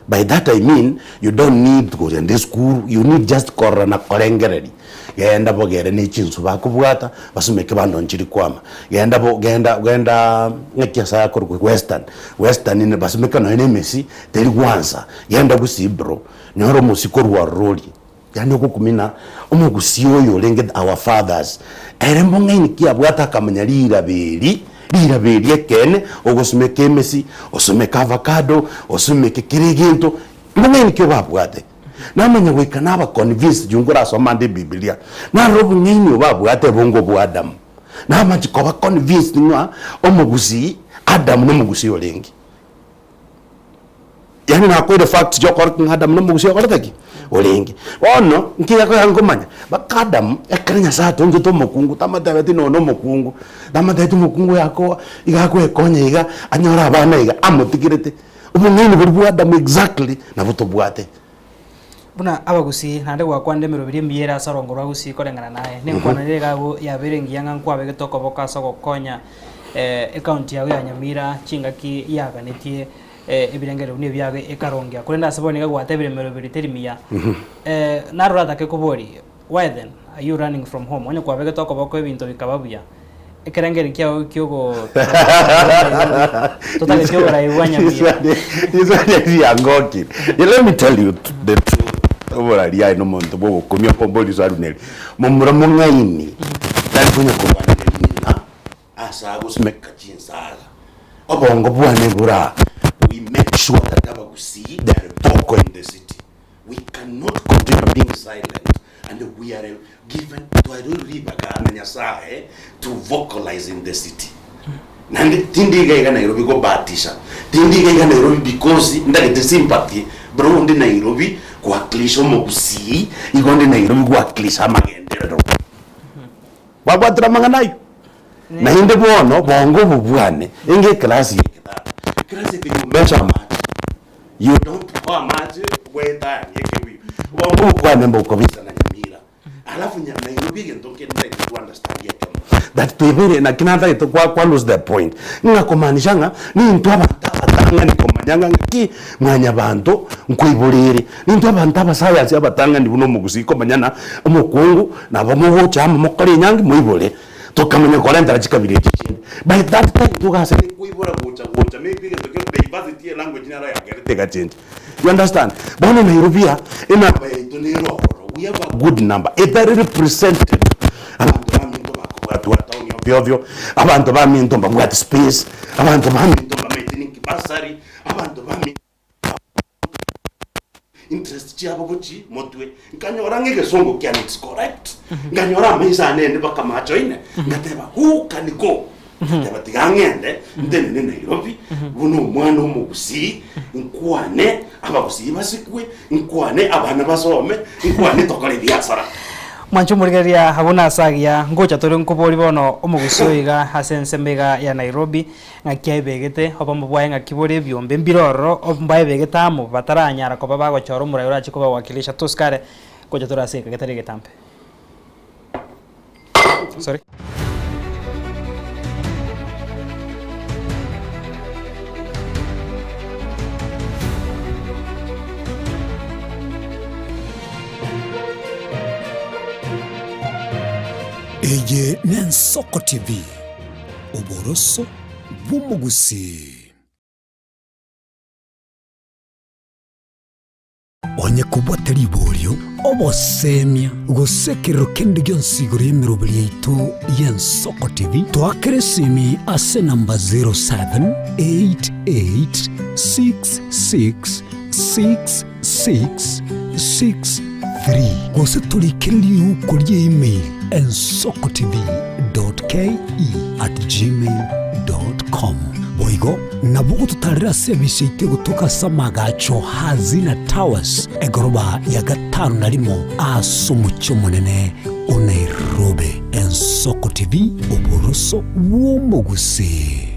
By that I mean you don't need kogenda esukuru, you need just korora na korengereria. Genda bogere ne chinsu bakobwata, basumeke bando nchiri kwama. Genda bo genda genda ng'aki ase akorokwa western, western ne basumeke nonya na emesi teri gwansa. Genda gusii bro, nyora omosie korwa ororo orie. Yaani ogokumina omogusii oyo orenge our fathers, ere mbong'aini ki abwate akamanya riraba eri, riraba eri ekeene, ogosumeka emesi, osumeke avocado, osumeke kera egento, mbong'aini ki obabwate? Namanya goika naba convinced juu nkorasoma ande ebibilia, narora obong'aini obo abwate ebongo bwa Adamu. Namachia koba convinced ng'a omogusii, Adamu nomogusii orenge. Yaani nakoire facts chiokorokia ng'a Adamu nomogusia okorete ki? Orenge. Bono, nki gekonya nkomanya, mpaka Adamu, ekero Nyasaye atongete omokungu, tamotebeti nonya na omokungu, tamotebeti omokungu oyo ako iga agoekonya iga, anyore abana iga, amotigerete. Obong'aini boria bwa Adamu exactly, nabwo tobwate.
Buna abagusii, naende gwakwanire emeroberi emiya ere ase orongo rwa Gusii koreng'ana naye. Nenkwana ere iga abwo yabeire engiya ng'a nkwabegete okoboko ase ogokonya ecounty yago ya Nyamira chingaki yaganetie ebirengererio buna ebiago ekarongea. Korende ase bono iga gwatebire emeroberi teri miya. Naro oratake koboria, why then are you running from home? Onye kwabegete okoboko ebinto bikaba buya, ekerengerio kiago kiogo totagete oborai bwa Nyamira.
Riswali eri riangokire. Let me tell you the truth. Oborari aye nomonto bwa ogokumia okombori riswali buna eri. Momura mong'aini tari konya korwana ng'ina ase agosumeka chinsaga. Obongo bwane bora we make sure that abagusii they are vocal in the city. We cannot continue being silent and we are given twaeirwe ribaga na Nyasaye to vocalize in the city. Naende tindi iga iga Nairobi gobahatisha, tindi iga iga Nairobi because ndagete sympathy, bro ndi Nairobi kowakilisha omogusii, igo ndi Nairobi kowakilisha amagenderero. Kwabwatire amang'ana ayio? Naende bono bongo obo bwane, enge eclass ya eketanda, eclass eke you measure amache. You don't pour amache goetania ekebuyu. Bongo obokwane mbokobisa na Nyamira. Alafu nya Nairobi egento nkende ntaete to understand ekemo. That twebere naki natagete kwa kwa lose the point, ng'a komaanisha ng'a nintwe abanto abatang'ani komanya ng'a ng'aki mwanyabanto nkoiborere, nintwe abanto abasayansi abatang'ani buna omogusii komanya ng'a omokungu nabo mogocha amo mokore enyangi moibore, tokamanya korentera chikabira echi chinde. By that time togasete koibora gocha gocha maybe egento kero diversity ye language nero yagerete egachencha. You understand? Bono Nairobi aa, enamba yaito nere ororo, we have a good number, etari represented. Abanto baminto bakobwatwa town ovyo ovyo, abanto baminto mbabwati space, abanto baminto mbamaete ninki bursary, abanto baminto interest chiabo gochi motwe. Nkanyora ng'a egesongo kiane it's correct. Nkanyora amaiso ane ende mpaka macho ine, ngateba who can go? Ngateba tiga ng'ende ntenene Nairobi buna omwana omogusii, nkwane abagusii basikwe, nkwane abana basome, nkwane tokore ebiasara.
Mwanche omorigereria abwo nase agiya, ngocha tore nkobori bono omogusii oyo iga ase ensemo iga ya Nairobi, ng'aki aebegete, obomo bwaye ng'aki bore ebiombe mbire ororo, mbaebegete amo bataranyara koba bagochora omorai orache kobawakilisha tosikare ngocha tore ase egeka getari egetambe. Sorry.
Eye n'Ensoko TV, oboroso bw'omogusii. Onye kobwate riborio, obosemia, gose ekerero kende gionsi igoro y'emeroberi yaito y'Ensoko TV, toakere esimi ase enamba 0788666663 gose torikere riuko rie email ensokotv.ke@gmail.com. Boigo nabo ogototarera ase ebise yaito egotoka ase amagacho Hazina Towers, egoroba ya gatano na rimo ase omochie omonene o Nairobi. Ensoko TV, oboroso bw'omogusii.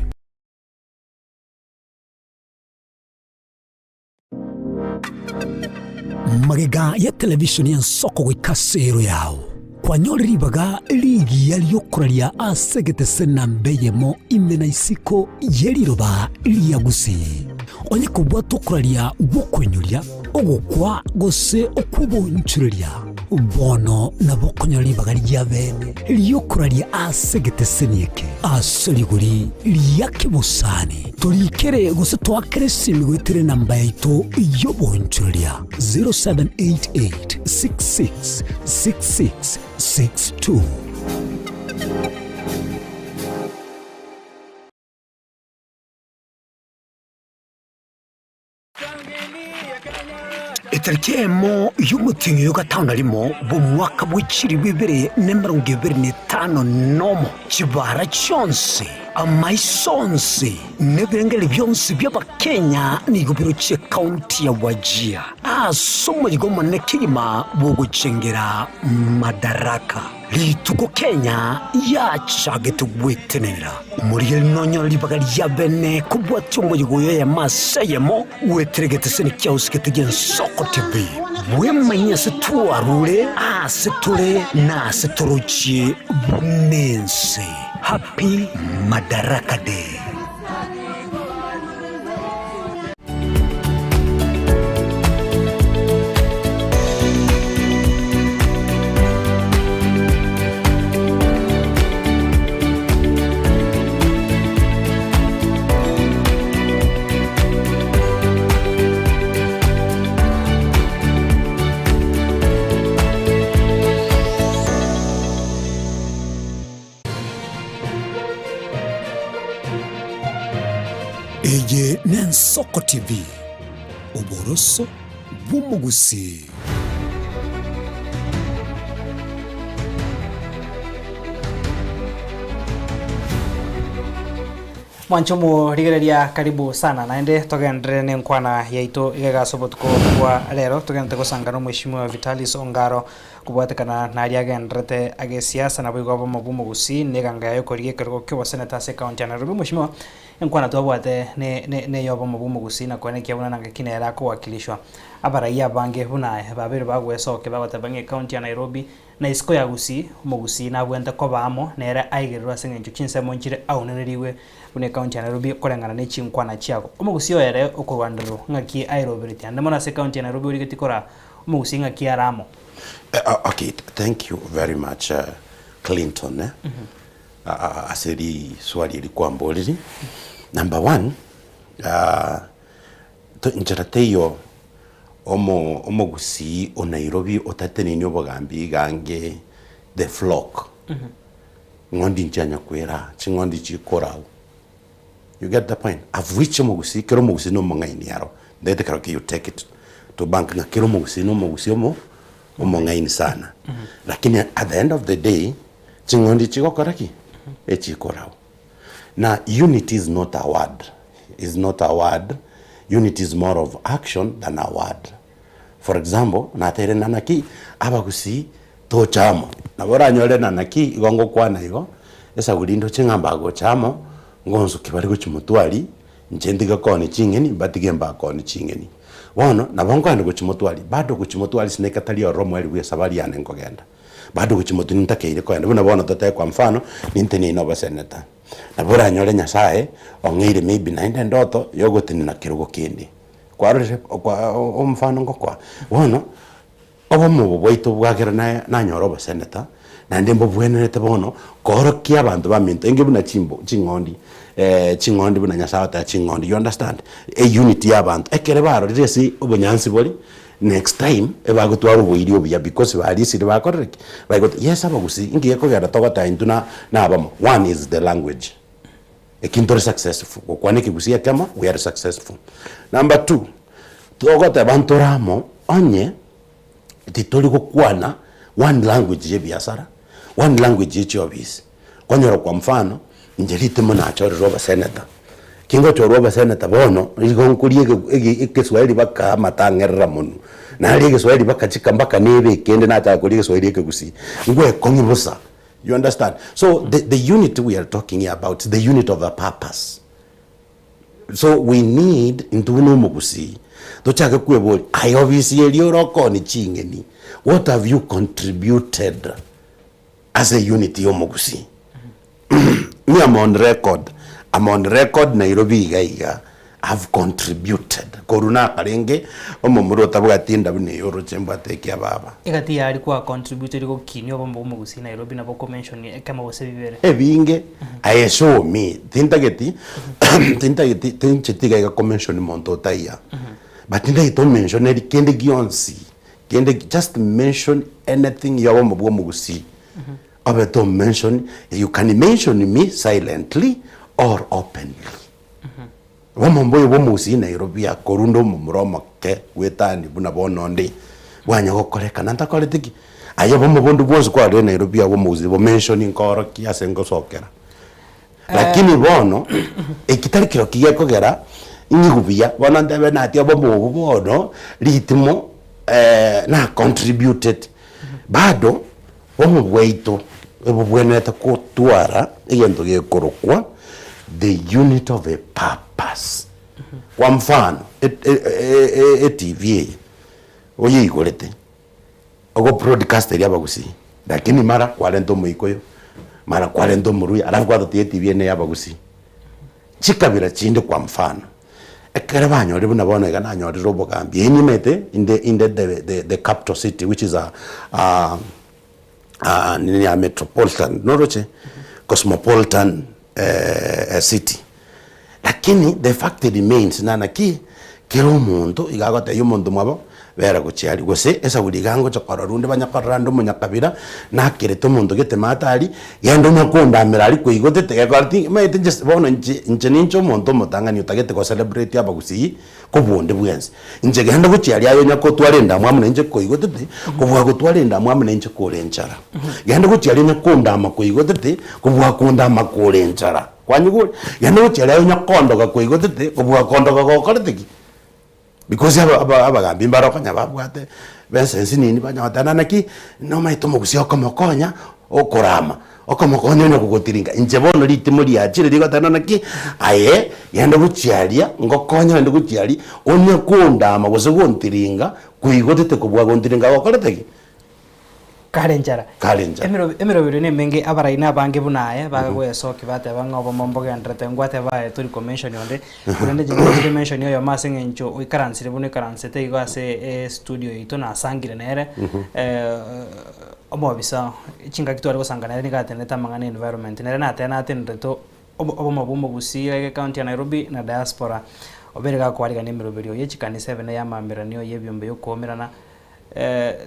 Magega ya televisheni y'ensoko goika ase ero yao, kwanyorire ribaga rigiya ri'okoraria ase egetese namba eyemo ime na isiko ye riroba ria Gusii. Onye kobwate okoraria gw'okoinyoria, ogokwa gose okw'obonchureria, bono nabo okonyora ribaga ria bene ri'okoraria ase egeteseni eke ase rigori ria kebosani. Torikere gose toakere esimi goetera enamba yaito y'obonchoreria 0788 66 66 62. Etariki eyemo y'omotienyi oyo gatano na rimo bw'omwaka bwe chilifu ibere na emerongo ebere na etano nomo, chibara chionsi, amaiso onsi, na ebirengererio bionsi bi'Abakenya nigo birochie ekaunti ya Wajir ase omoyiga omonene kegima bw'ogochengera Madaraka. Rituko Kenya yachagete gwetenenera, omorigereria nonyore ribaga ria bene kobwatia omoyega oyo eyemo ase eyemo, goetera egeteseni kiaosigete gi'Ensoko TV. Bwemanyie ase twarure, aase tore, na ase torochie buna ense. Happy Madaraka Day! Eye n'Ensoko TV, oboroso bw'omogusii.
Mwanche omorigereria karibu sana naende togenderere nenkwana yaito iga ase obotuko bwa rero togenderete gosanga na omweshimiwa Vitalis Ongaro Kobwatekana naria agendererete agesiasa naboigo obomo bw'omogusii na eganga yaye okorigia ekerogo ki'oboseneta ase ekaunti ya Nairobi. Mweshimiwa, Enkwana twabwate ne ne neyobomo bw'omogusii na koenekia buna nangaki nere akowakilishwa. Abarai abange buna aye babeire bagwesokia bagoteba ng'a ecounty ya Nairobi na isiko ya Gusii, omogusii nabwente koba amo nere aigererwe ase eng'encho chinsemo nchire aunererigwe buna ecounty ya Nairobi koreng'ana ne chinkwana chiago. Omogusii oyo ere okorwandererwa ng'aki aeroberetie ande mono ase ecounty ya Nairobi origetie koraa omogusii ng'aki are amo.
Okay, thank you very much Clinton eh, ase riswali eri kwamboriri. Number one, nchera teiyo omo omogusii o Nairobi otateneni obogambi iga ange the flock, ng'ondi nchianya kwera, ching'ondi chikorau. You get the point? Of which omogusii, kera omogusii na omong'aini aro, ndagete kero ki you take it to bank ng'a kera omogusii na omogusii omo omong'aini sana. Lakini at the end of the day, ching'ondi chigokora ki? Echikorau. Na unity is not a word, is not a word, unity is more of action than a word. For example, nateire na naki abagusii tocha amo, nabo oranyore na naki igo ngokwana igo, esabu rinde oche ng'a mbagocha amo, ngonsuki bare gochia motwari, inche ntige koonia ching'eni mbatige mbakoonie ching'eni. Bono, nabo nkoenda gochia motwari, bado gochia motwari snake tari ororo omoerio bwa esabari yane nkogenda. Bado gochia motwe nintakeire koenda, buna bono totebe kwa mfano, ninteneine oboseneta. Nabo oranyore Nyasaye ong'eire maybe naende endoto yogotenena kerogo kende. Kwarorire kwa omfano ngokoa, bono, obomo obo bwaito bwagera naye nanyora oboseneta, naende mbobwenerete bono koorokia abanto baminto inge buna chimbo ching'ondi ching'ondi buna Nyasaye agoteba ching'ondi you understand? E unity ya abanto, ekere barorire ase obonyansi bore, next time ebagotwara oboiri obuya because barisire bakorire ki? Baigoteba yes abagusii inki gekogera togoteba intwe na na abamo, one is the language. Eki ntore successful, gokwana ekegusii ekemo we are successful. Number two, togoteba ntore amo onye titori gokwana one language ya ebiasara, one language ya chiofisi. Kwanyora kwa mfano, inche ritimo nachorire obosenator, ki ngochorwa obosenator bono, nigo nkoria ege ege ekeswahili mpaka amatang'erera monwe, naria egeswahili mpaka chika mpaka nebe ekende nachaka koria egeswahili ekegusii, ngwekong'ia bosa. You understand? So the, the unity we are talking here about is the unit of a purpose. So we need intwe buna omogusii tochake kweboria aye ofisi eria ore okoonia ching'eni what have you contributed as a unity ya omogusii? Me am on record, am on record Nairobi iga iga have contributed korwa nakarenge omomura otabwati enda buna eye oroche mbwate ekia baba.
Egati yaria kwa contributed gokinia obomo bwa omogusii Nairobi nabo oko mention ekemo gose bibere.
Ebinge aye show me tintageti tintageti tincheti iga iga ko mention monto otaiya but ntagete o mentioneri kende gionsi kende just mention anything ya obomo bwa omogusii obe to mention you can mention me silently or openly. Omomba oyo bw'omogusii Nairobi akorunda omomura omoke bw'etani buna bono onde bwanya gokorekana ntakoreti ki? Aye obomo bonde bwonsi kwarorire Nairobi abwo omogusii bomensioni nkoorokia ase ngosokera. Lakini bono eki tari keroki gekogera ng'igu buya, bono ntebe natia obomo obo bono ritimo na contributed bado Obomo bwaito ebobwenerete gotwara egento gekorokwa the unit of a purpose. Kwa mfano, etv eye oyeigorete ogo broadcast eria abagusii lakini mara kwarenta omoikoyo, mara kwarenta omoruya alafu kwatotiga etv eye neye abagusii. Chikabira chinde kwa mfano, ekero banyorire buna bono iga nanyorire obogambi, eye nimanyete inde inde the the the capital city which is a a nini ya metropolitan noroche? Cosmopolitan city. Lakini the fact remains ng'a naki, kera omonto iga agotebia omonto mwabo, bera gochia aria, gose esaburi iga ngocha korora onde banya korora ande omonyakabira, nakerete omonto gete maate aria, genda onya kondamera aria kwaigotete gekora ti omanyete inche bono inche inche ninche omonto omotang'ani otagete go celebrate abagusii kobua onde bwensi. Inche genda gochia aria aye onya kotwara endamwamu na inche koigotete, kobua gotwara endamwamu na inche kore enchara. Genda gochia aria onya kondama koigotete, kobua kondama kore enchara. Kwanyigure? Genda gochia aria aye onya kondoga koigotete, kobua kondoga gokorete ki? Because aba aba abagambi mbare okonya babwate besa ensinini banya goteba naki, nomanyete omogusii okomokonya, okorama. Okomokonya onye kogotiringa, inche bono ritimo riachire rigoteba naki, aye genda gochia aria, ngokonye naende gochia aria, onye kondama gose gontiringa, koigotete kobua gontiringa gokorete ki?
Kare enchara.
Kare enchara.
Emero emeroberio nemenge abarai na abange buna aye bagagoesokia bateba ng'a obomo mbogendererete ngwateba aye tori komention onde, korende inche nigo mention oyomo ase eng'encho oikaransire buna oikaransete igo ase estudio yaito nasangire nere omobisa chingaki tware gosanga nere nigo atenenete amang'ana ya environment nere nateba natenerete obomo bwa omogusii iga ekaunti ya Nairobi na diaspora obeire gakwarigania emeroberio ye chikanisa ebe na ey'amaamberanio ya ebiombe ya okoumerana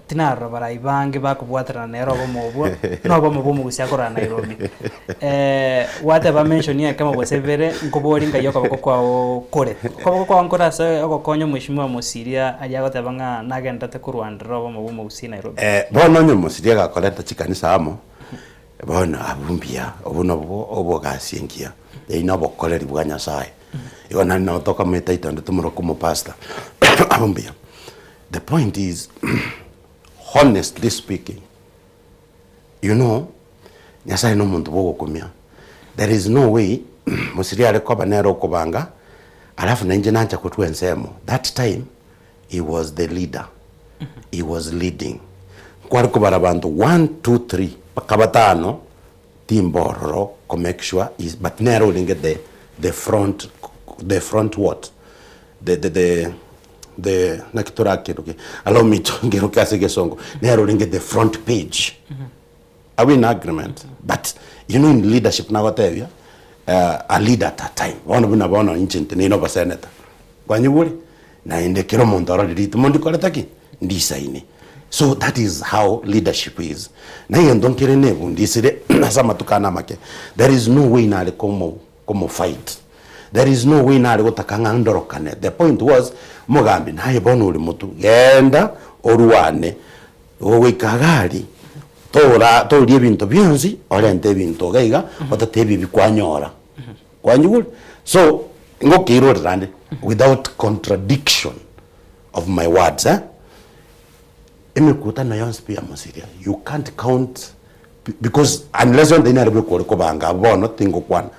Tinarora barai bange bakobwaterana nere obomo obwo, na obomo bwa omogusia akorora Nairobi. Gwateba mention ekemo gose ibere, nkoborie ngai okoboko kwao kore. Okoboko kwao nkore ase ogokonya omweshimiwa Mosiria aria agoteba ng'a nagenderete korwanderera obomo bwa omogusia Nairobi.
Bono onye Mosiria agakoreta chikanisa amo, bono abwo mbuya, obwo nobwo obogasi engiya, eyio na obokoreri bwa Nyasaye. Igo naende nabo tokomoeta itondo tomoroke omopastor, abwo mbuya. The point is, honestly speaking, you know, Nyasaye na omonto bwa ogokumia, there is no way mosiri are koba nere okobanga alafu na inche nancha kotwa ensemo, that time he was the leader, he was leading. Nkware kobara abanto one, two, three mpaka batano timba ororo ko make sure is but nere orenge the the front the front what the the the the naki torakeroke allow me to ngeroke ase egesongo nere orenge the front page are we in agreement but you know in leadership nagotebia uh, a leader at a time bono buna bono inche nteneine oboseneta kwanyigure naende kera omonto arore ritimo ndikorete ki ndisaine so that is how leadership is na egento nkere nebundisire ase amatuko ane amake there is no way nare komo komo fight there is no way nare gotaka ng'a ndorokane the point was omogambi naye bono ore motwe genda orwane gogoika iga aria tora toria ebinto bionsi orente ebinto iga iga otatebie ebi kwanyora kwanyigure so ngokeirorera ande without contradiction of my words eh, emekutano yonsi pi ya mosiria you can't count because unless onde nere bweka ore kobanga abwo bono tingokwana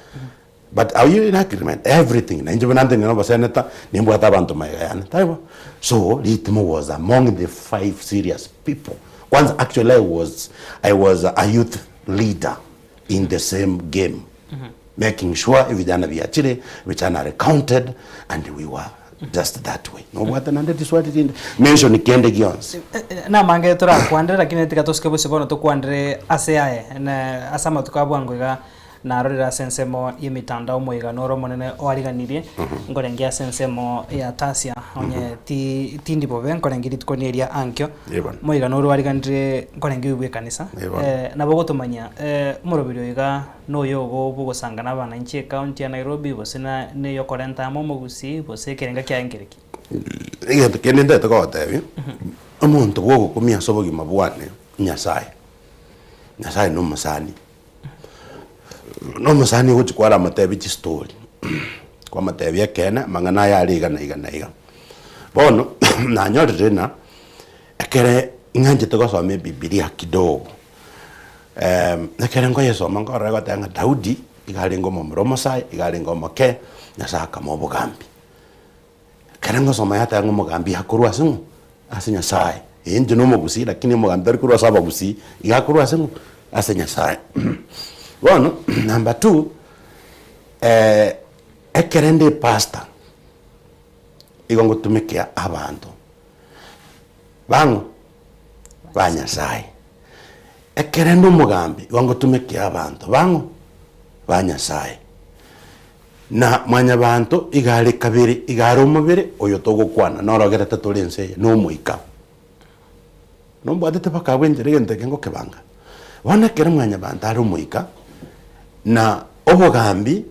but are you in agreement everything na inche buna ntenene oboseneta nimbwate abanto magega yane taibo so ritimo was among the five serious people kwanza actually I was, I was a youth leader in the same game making sure ebijana biachire ebijana are counted and we were just that way nobwate naende riswali rinde mention kende gionsi
Namange torakwandere lakini tiga tosike bosio bono tokwandere ase aye na ase amatuko a bwango iga narorire ase ensemo y'emitandao omoigano ore omonene oariganirie nkorenge ase ensemo ya Tasia onye ti tindi bobe nkorenge rituko neria ankio
Eba.
Moigano ore oariganire nkorenge oyio bw'ekanisa
Eba.
nabo ogotomanyia omoroberi oyo iga noyo ogo bogosanga na abananchi ecounty ya Nairobi gose na neyokorenta amo omogusii gose ekerenga kiaye nkereki?
Egento kende ntagete kogotebia, omonto bwogokumia ase obogima bwane, Nyasaye. Nyasaye na omosani, na omosani ogochia kwaramotebia chistori, kwamotebia ekeene amang'ana aya are iga na iga na iga. Bono, nanyorire ng'a ekere ng'anchete gosoma ebibilia kidogo, ekere nkoyesoma nkorora egoteba ng'a Daudi iga arenge omomura omosae, iga arenge omoke, Nyasaye akamoa obogambi. Ekere ngosoma yateba ng'a omogambi akorwa ase ng'o? Ase Nyasaye. Ee inche na omogusii lakini omogambi tari korwa ase abagusii, iga akorwa ase ng'o? Ase Nyasaye. Bono, number two, ekere nde epastor, igo ngotumekea abanto bang'o? Ba Nyasaye. Ekere nde omogambi, igo ngotumekea abanto bang'o? Ba Nyasaye. Na mwanyabanto iga are kabere, iga are omobere oyo togokwana, norogerete tore ense eye, na omoika. Nombwatete mpaka abwo enchera egento eke ngokebanga. Bono ekero mwanyabanto are omoika, na obogambi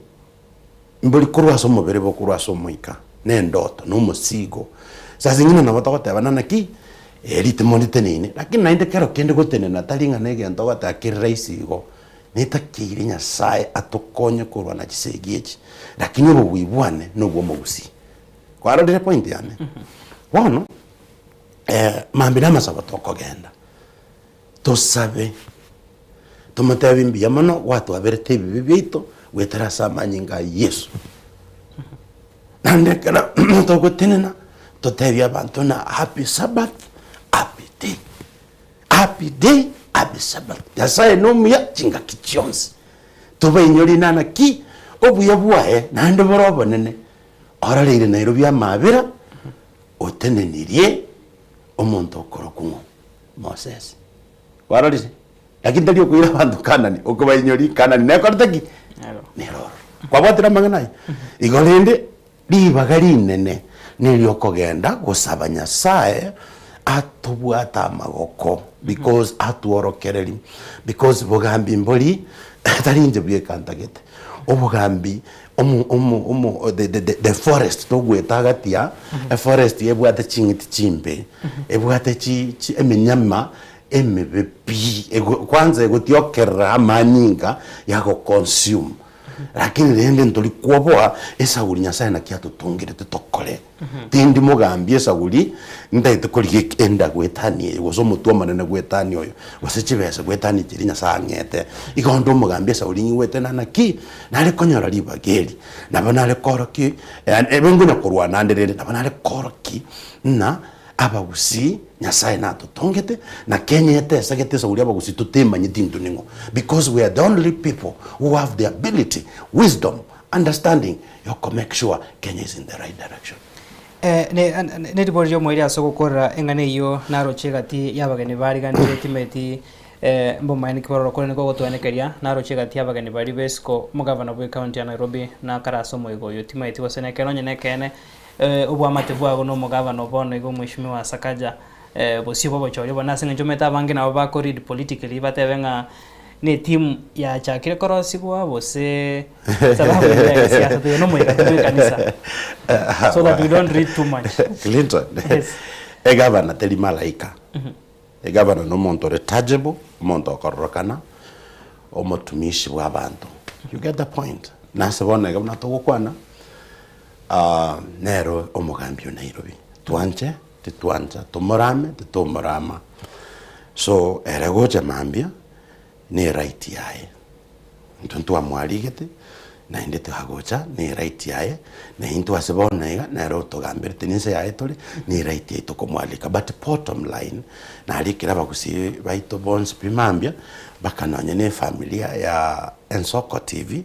mbori korwa ase omobere bokorwa ase omoika, na endoto, na omosigo. Saa zingine nabo togotebana naki, ritimo riteneine, lakini naende kero kende gotenena tari ng'a na egento ogoteba kere rahisi igo. Netakeire Nyasae atokonye korwana chisegi echi, lakini obobui bwane nobw'omogusii. Kwarorire point yane? Bono mambia namasabo tokogenda, tosabe. Tomotebi mbuya mono gwatwaberete ebibe biaito goetera ase amanyinga a Yeso. Naende ekero togotenena totebie abanto ng'a happy sabbath, happy day, happy day, happy sabbath. Nyasaye nomuya chingaki chionsi. Tobainyori nana ki obuya bwaye naende bore obonene, ororeire Nairobi amabera, otenenirie omonto okorokwa ng'o? Moses. Kwarorire? Lakini tari okoira abanto Kanani, okobainyoria Kanani nekorete ki? Nero ororo. Kwabwatire amang'ana aya? Igo rende ribaga rinene neriokogenda gosaba Nyasaye atobwate amagoko because atworokereri because bogambi mbori tari inche bweka ntagete. Obogambi omo omo omo the the the forest togoeta agati aa, eforest ebwate ching'iti chimbe, ebwate chi chi emenyama emebe pi, ego kwanza egotiokerera amanyinga ya goconsume, lakini rende ntori kwoboa esaguri Nyasaye naki atotongerete tokore. Tindi mogambi esaguri ntaete korigia ek enda goetania eye gose omotwe omonene goetania oyo, gose chibesa goetania chiria Nyasaye ang'ete. Igo onde omogambi esaguri ng'igwete na naki, nare konyora ribaga eri, nabo nare koorokia yaani ebe nkonya korwana ande rende, nabo nare koorokia ng'a Abagusii, Nyasaye natotongete, na Kenya etesegete esaguri abagusii totemanyeti intwe ning'o because we are the only people who have the ability, wisdom, understanding ya oko make sure Kenya is in the right direction.
Neribori riomoerio ase ogokorera eng'ana eyio naroche egati y'abageni bariganire timeti mbomaene ki bororo korende kogotwenekeria naroche egati y'abageni baria b'esiko omogavana bw'ecounty ya Nairobi nakare ase omoigo oyio timaeti gose nekeene onye nekeene Oboamate bwago nomogabana o bono iga omweshimiwa Sakaja bosio bw'obochori obonene ase eng'encho omanyete abange nabo bako read politically batebe ng'a ne team yachakire korosigwa gose sababu ende ya gesiasa toyo nomoika bwe ekanisa so that we don't read too much.
Clinton,
Yes.
egavana teri malaika. Egavana nomonto ore tangible, omonto okororokana, omotumishi bw'abanto. You get the point? Nase bono iga buna togokwana, Nero omogambi o Nairobi, twanche titwancha, tomorame titomorama, so ere gocha mambia ne eright yaye, intwe ntwamwarigete naende twagocha ne eright yaye, na intwe ase bono iga nere otogamberete ninse yaye tore, ne eright yaito komwarika but bottom line, narikire abagusii baito bonsi pi mambia, mpaka nonye na efamilia ya Ensoko TV,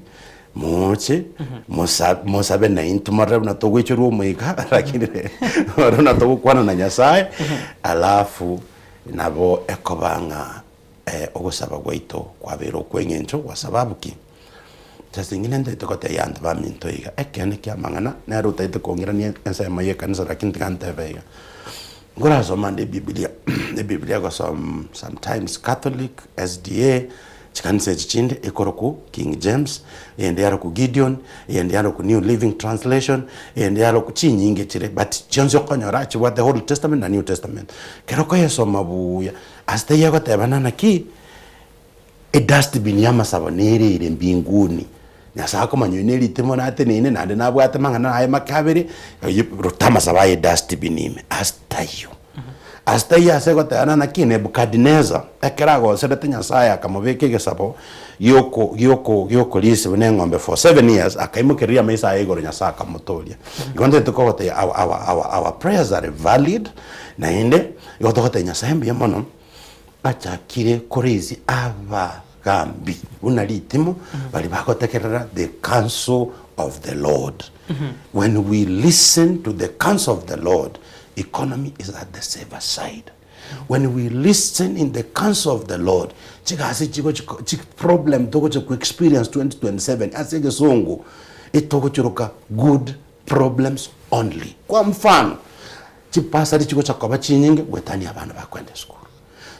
Mooche, mosa- mosabe naintwe morore buna togoichorwa Omoika, lakini morore buna togokwana na Nyasaye, alafu nabo ekoba ng'a ogosaba gwaito kwabeire okw'eng'encho kwa sababu ki? Saa zingine ntaete gotebia abanto baminto iga, ekeene kia amang'ana nere otaete kong'irania ensemo ya ekanisa lakini tiga ntebe iga, nkorasoma nde ebibilia, ebibilia egosoma sometimes Catholic, SDA, Chikanisa echi chinde ekorokwa King James, eyende yarokwa Gideon, eyende yarokwa New Living Translation, eyende yarokwa chinyinge chire but chionsi okonyora chibwate Old Testament na New Testament. Ekero okoyesoma buya, ase taiyo egotebana naki edustbin ya amasabo nere ere mbinguni. Nyasae akomanya oyo ne ritimo nateneine naende nabwate amang'ana aye make abere, oyio ruta amasabo aye edustbin ime, ase taiyo. Ase taiyo ase egotebana naki Nebukadineza ekero agoserete Nyasae akamobeka egesabo gioko gioko giokorisia buna eng'ombe for seven years, akaimokereria amaiso aye igoro Nyasae akamotoria. Igo ntagete kogotebia our our our our prayers are valid, naende igo togotebia Nyasae mbuya mono, achakire koraise abagambi buna ritimo baria bagotegerera the counsel of the Lord. When we listen to the counsel of the Lord, economy is at the safer side. When we listen in the counsel of the Lord, chigasi chigochi chi problem togocha ku experience 2027 ase egesongo etogochiroka good problems only. Kwa mfano, Chibasari chigocha koba chinyinge goetania abana bakoenda esukuru.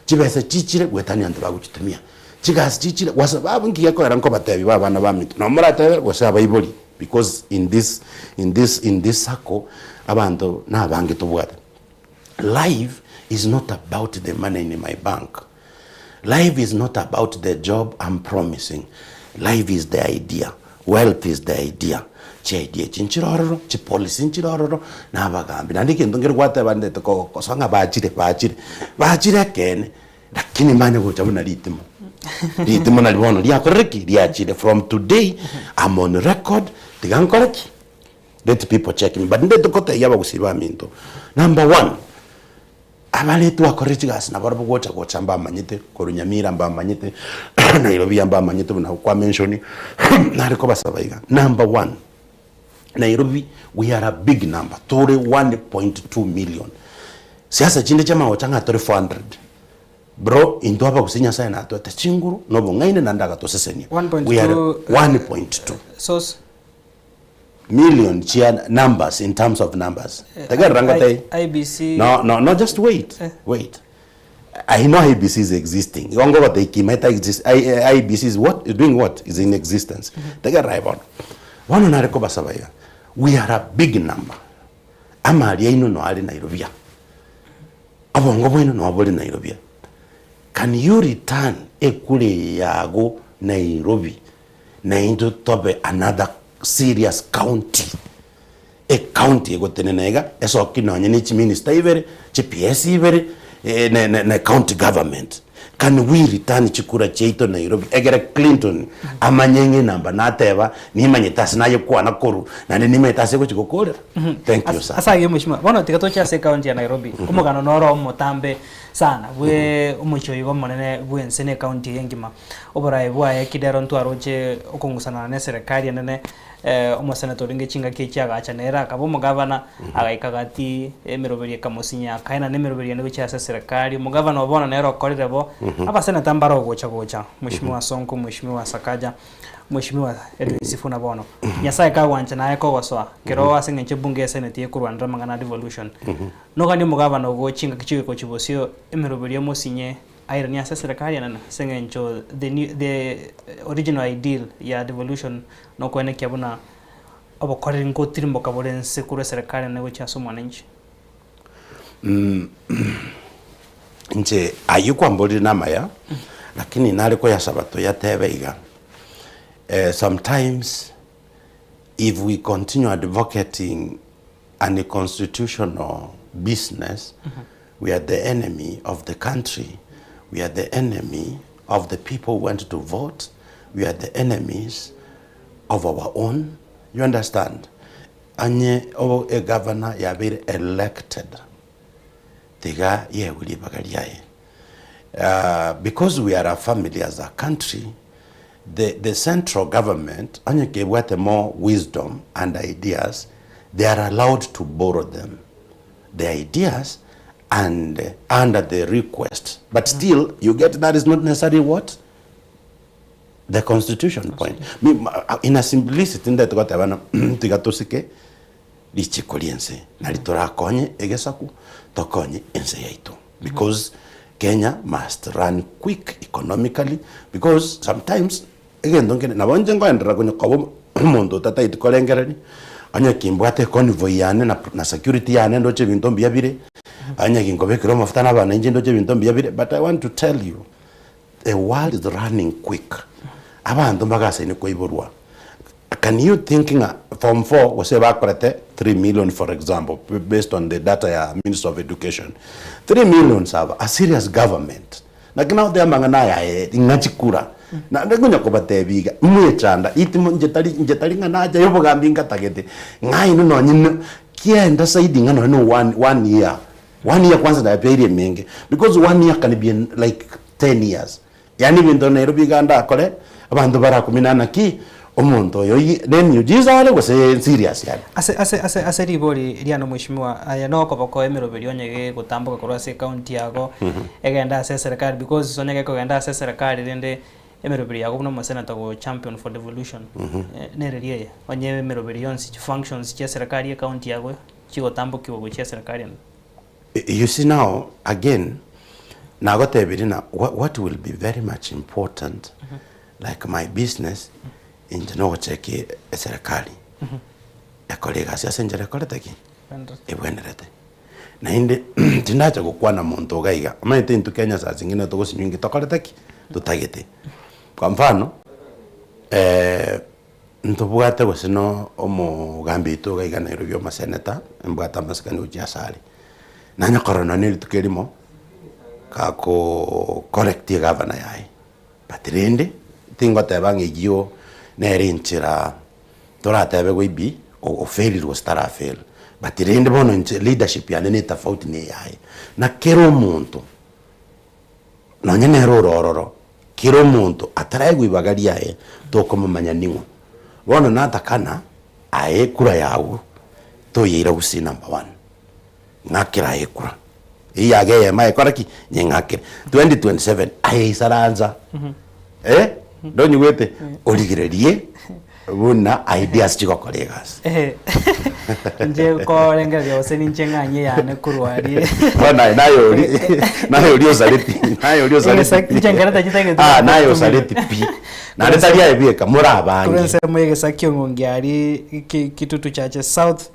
Chibesa chichire goetania abanto bagochitumia. Chigasi chichire kwa sababu nki gekoera nkobatebia ba abana baminto nabo moratebe gose abaibori because in this in this in this circle abanto nabange tobwate. Life is not about the money in my bank. Life is not about the job I'm promising, life is the idea, wealth is the idea. Chi idea echi nchire ororo, chi policy nchire ororo, na abagambi. Naende egento nkere gwateba ndete kogokosa ng'a bachire bachire, bachire ekeene, lakini manya gocha buna ritimo. Ritimo nari bono riakorire ki? Riachire. From today I'm on record, tiga nkore ki? Let people check me. But ndete gotebia abagusii baminto, number one, abare twakorire chigasi nabarabwo gocha gocha mbamanyete, korwa Nyamira mbamanyete, Nairobi mbamanyete buna kwa mention, nare kobasaba iga, number one, Nairobi we are a big number, tore 1.2 million. Siasa chinde chiamagocha ng'a tore 400. Bro, intwe abagusii Nyasaye natwete chinguru na obong'aini naende agatosesenia. We are
1.2
1.2
source
million chia numbers in terms of numbers. Tegerera ngotebie.
IBC
No, no, no, just wait. Wait. I know IBC is existing. Igo ngogotebia kimaete exist, I, eh, IBC is what? Is doing what? Is in existence. Tegerera aye bono. Bono nare kobasaba iga. We are a big number. Amari aino no are Nairobi aa. Obongo bwaino no bore Nairobi aa. Can you return ekura eye yago Nairobi na intwe tobe another serious county? Ecounty egotenena iga esoki nonye ne chiminister ibere, chi PS ibere, ne ne ne county government. Can we return chikura chiaito Nairobi egere Clinton amanye ng'a enamba nateba nimanyete ase nayekwana korwa naende nimanyete ase egochi gokorera? Thank you sir.
Ase ayio mheshimiwa, bono tiga toche ase ecounty ya Nairobi, omogano noro omotambe sana bwe omochie oyo iga omonene bwense na ecounty eye engima. Oboraai bwaye kidero ntwaroche okong'usanana na eserekari enene Omosenator orenge chingaki echi agacha nere akaba omogavana, agaika gati emeroberio ekamosinya akaenana emeroberio ende gochia ase eserekari. Omogavana oo bono nere okorire bo, abaseneta mbare ogocha gocha, Mheshimiwa Sonko, Mheshimiwa Sakaja, Mheshimiwa Edwin Sifuna bono. Nyasaye kagwancha naye kogosoa, kero ase eng'encho ebunge ya eseneti ekorwanera amang'ana a devolution. Noganie omogavana ogo chingaki chigoika bosio emeroberio emosinye Airanie ase eserekari enene ase eng'encho the new the original ideal ya devolution nokwenekia buna obokoreri ngotirimboka bore nse korwa eserekari enene gochia ase omwananchi.
Inche ayio kwamborire namaya, lakini nare koyasaba toyatebe iga, sometimes if we continue advocating unconstitutional business, we are the enemy of the country, we are the enemy of the people who went to vote, we are the enemies of our own, you understand? Onye o egovernor yabeire elected, tiga yewe ribaga riaye. Because we are a family as a country, the the central government onye kebwate more wisdom and ideas, they are allowed to borrow them, the ideas and under the request but still you get that is not necessarily what the constitution point. Me, in a simplicity ndete goteba na tiga tosike richiko riense nari torakonye egesaku tokonye ense yaito because Kenya must run quick economically because sometimes egento nkere nabo inche nkoenderera konya koba omonto otataeti korengereria, onye kimbwate econvoy yane na na security yane ndoche ebinto mbuya bire, onye ginkobekera amafuta na abana inche ndoche ebinto mbuya bire, but I want to tell you, the world is running quick, abanto mbagasaine koiborwa. Can you think ng'a form four gose bakorete 3 million for example based on the data ya ministry of education, 3 millions aba a serious government naki nagoteba amang'ana aya aye ng'a chikura naende nkonya kobatebia iga mwechanda ritimo inche tari inche tari ng'a nacha ya obogambi ngatagete ng'a inwe nonye ne kiaenda zaidi ng'a nonye ne one one year, one year kwanza nabeire emenge because one year can be like 10 years. Yaani ebinto Nairobi iga ndakore, abanto barakumina naki omonto oyo oyi nemiujiza are gose serious are.
Ase ase ase ase ribori riane omweshimiwa, aye nokoboko emeroberio onye gegotamboka korwa ase ecounty yago egende ase eserekari because onye gekogenda ase eserekari rende emeroberio yago buna omosenator go champion for devolution nereria eye, onye emeroberio yonsi chifunctions chia eserekari ecounty yago chigotambokigwa gochia eserekari ende.
You see now again nagotebirie na what will be very much important like my business inche nogocheki eserekari ekore egasi ase enchera ekorete ki? Ebwenerete. Naende tindacha gokwana monto iga iga, omanyete intwe Kenya saa zingine togosinywa inki tokorete ki? Totagete. Kwa mfano Ntobwate gose na omogambi oito iga iga Nairobi omoseneta, mbwate amasikani gochia asare, nanye korora nonye rituko erimo, gakoo correct egavana yaye. But rende, tingoteba ng'a eyio nere enchera toratebe goibi ofailire gose tarafail. But rende bono inche leadership yane ne tofauti na eyaye. Na kera omonto, nonye nere ore ororo, kera omonto ataraegwa ibaga riaye, tokomomanya ning'o. Bono natakana aye ekura yago, toyeira gusii number one. Ng'akera aye ekura. Eyio yago eyemo aye kora ki? Nyeng'akere. 2027 aye isaransa eh, ndonyigwete? Origererie buna ideas chigokora egasi.
Inche korengereria gose ninche ng'anyie yane korwa aria.
Bono aye naye ori naye ori osareti naye ori osareti pi.
Inche nkere tachitagete
Ah, naye osareti pi. Naende tari aye bweka, more abange.
Korwa ensemo ya egesaku ki'ong'ongi aria ki- Kitutu Chache South,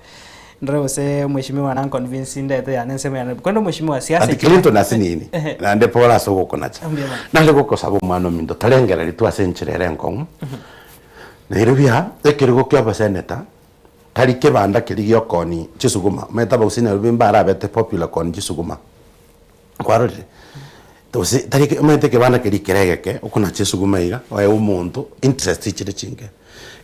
Ndore gose omweshimiwa nanconvince ndete yane ensemo yane korende omweshimiwa siasa
Ati Clinton ase nini? Naende pore ase ogokonacha.
Mbuya mono.
Nare gokosaba omwana ominto tarengereria tu ase enchera ere enkong'u. Nairobi aa, ekerogo kia oboseneta, tari kebanda keria giokoonia chisuguma. Omanyete abagusii Nairobi mbarabete popular koonia chisuguma. Kwarorire? Gose tari eke omanyete ekebanda keria kere egeke, okonacha esuguma iga, oe omonto, interest chire chinke.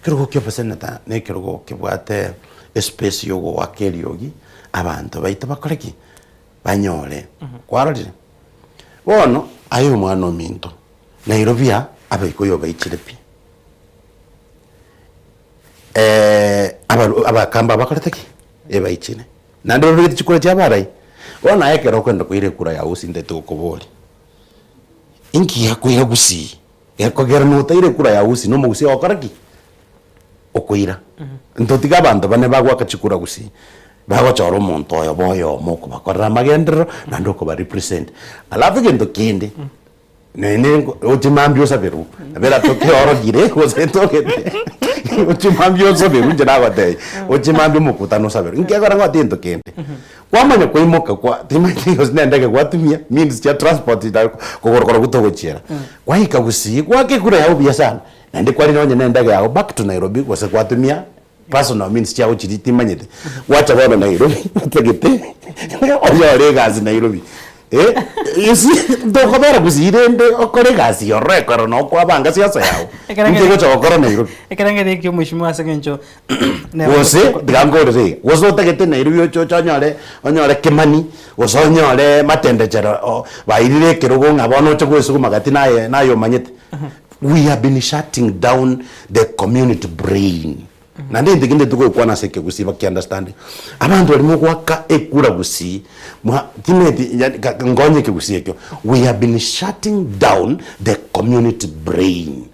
Ekerogo kia oboseneta na ekerogo kebwate espace ya ogoaka eriogi, abanto baito bakore ki? Banyore. Kwarorire? Bono, aye omwana ominto, Nairobi aa, abaikoyo baichire pi. Abaru abakamba bakorete ki? Ebaichire. Naende babegete chikura chia abarai. Bono aye ekero okogenda koira ekura yago gose intete gokoboria, inki gekoira gusii? Gekogera notaira ekura yago gusii na omogusii ogokora ki? Okoira. Ntotige abanto bane bagoaka chikura gusii, bagochora omonto oyobo oyomo okobakorera amagenderero naende okoba represent. Alafu egento kende. Nene oche mambia osaberwe, bera tokeorogire gose togete oche mambia osaberwe inche nagotebia, oche mambia omokutano osaberwe. Inki ekero ngotebi gento kende, kwamanya koimoka kwa timanyeti gose na endege gwatumia means chia transport na kogoro korokwo togochiera. Kwaika gusii, gwaka ekura yago buya sana, naende kwarina onye na endege yago back to Nairobi gose gwatumia personal means chiago chiria timanyeti, gwacha bono Nairobi otagete onyore egasi Nairobi eh, you see tokobera gusii rende okore egasi ororo ekero noo kwabanga siasa yago,
Ekero
inki ogocha gokora Nairobi?
Ekerengerio ekio mheshimiwa ase eng'encho
Gose, tiga nkorere iga, gose otagete Nairobi oche oche onyore onyore Kimani, gose onyore Matendechero o bairire ekerogo ng'a bono oche goesuguma gati naye naye omanyete. We have been shutting down the community brain. Naende egento kende togokwana ase ekegusii baki understand, abanto baria mogoaka ekura gusii, mwa timanyeti yaani ga nkonye ekegusii ekio, we have been shutting down the community brain.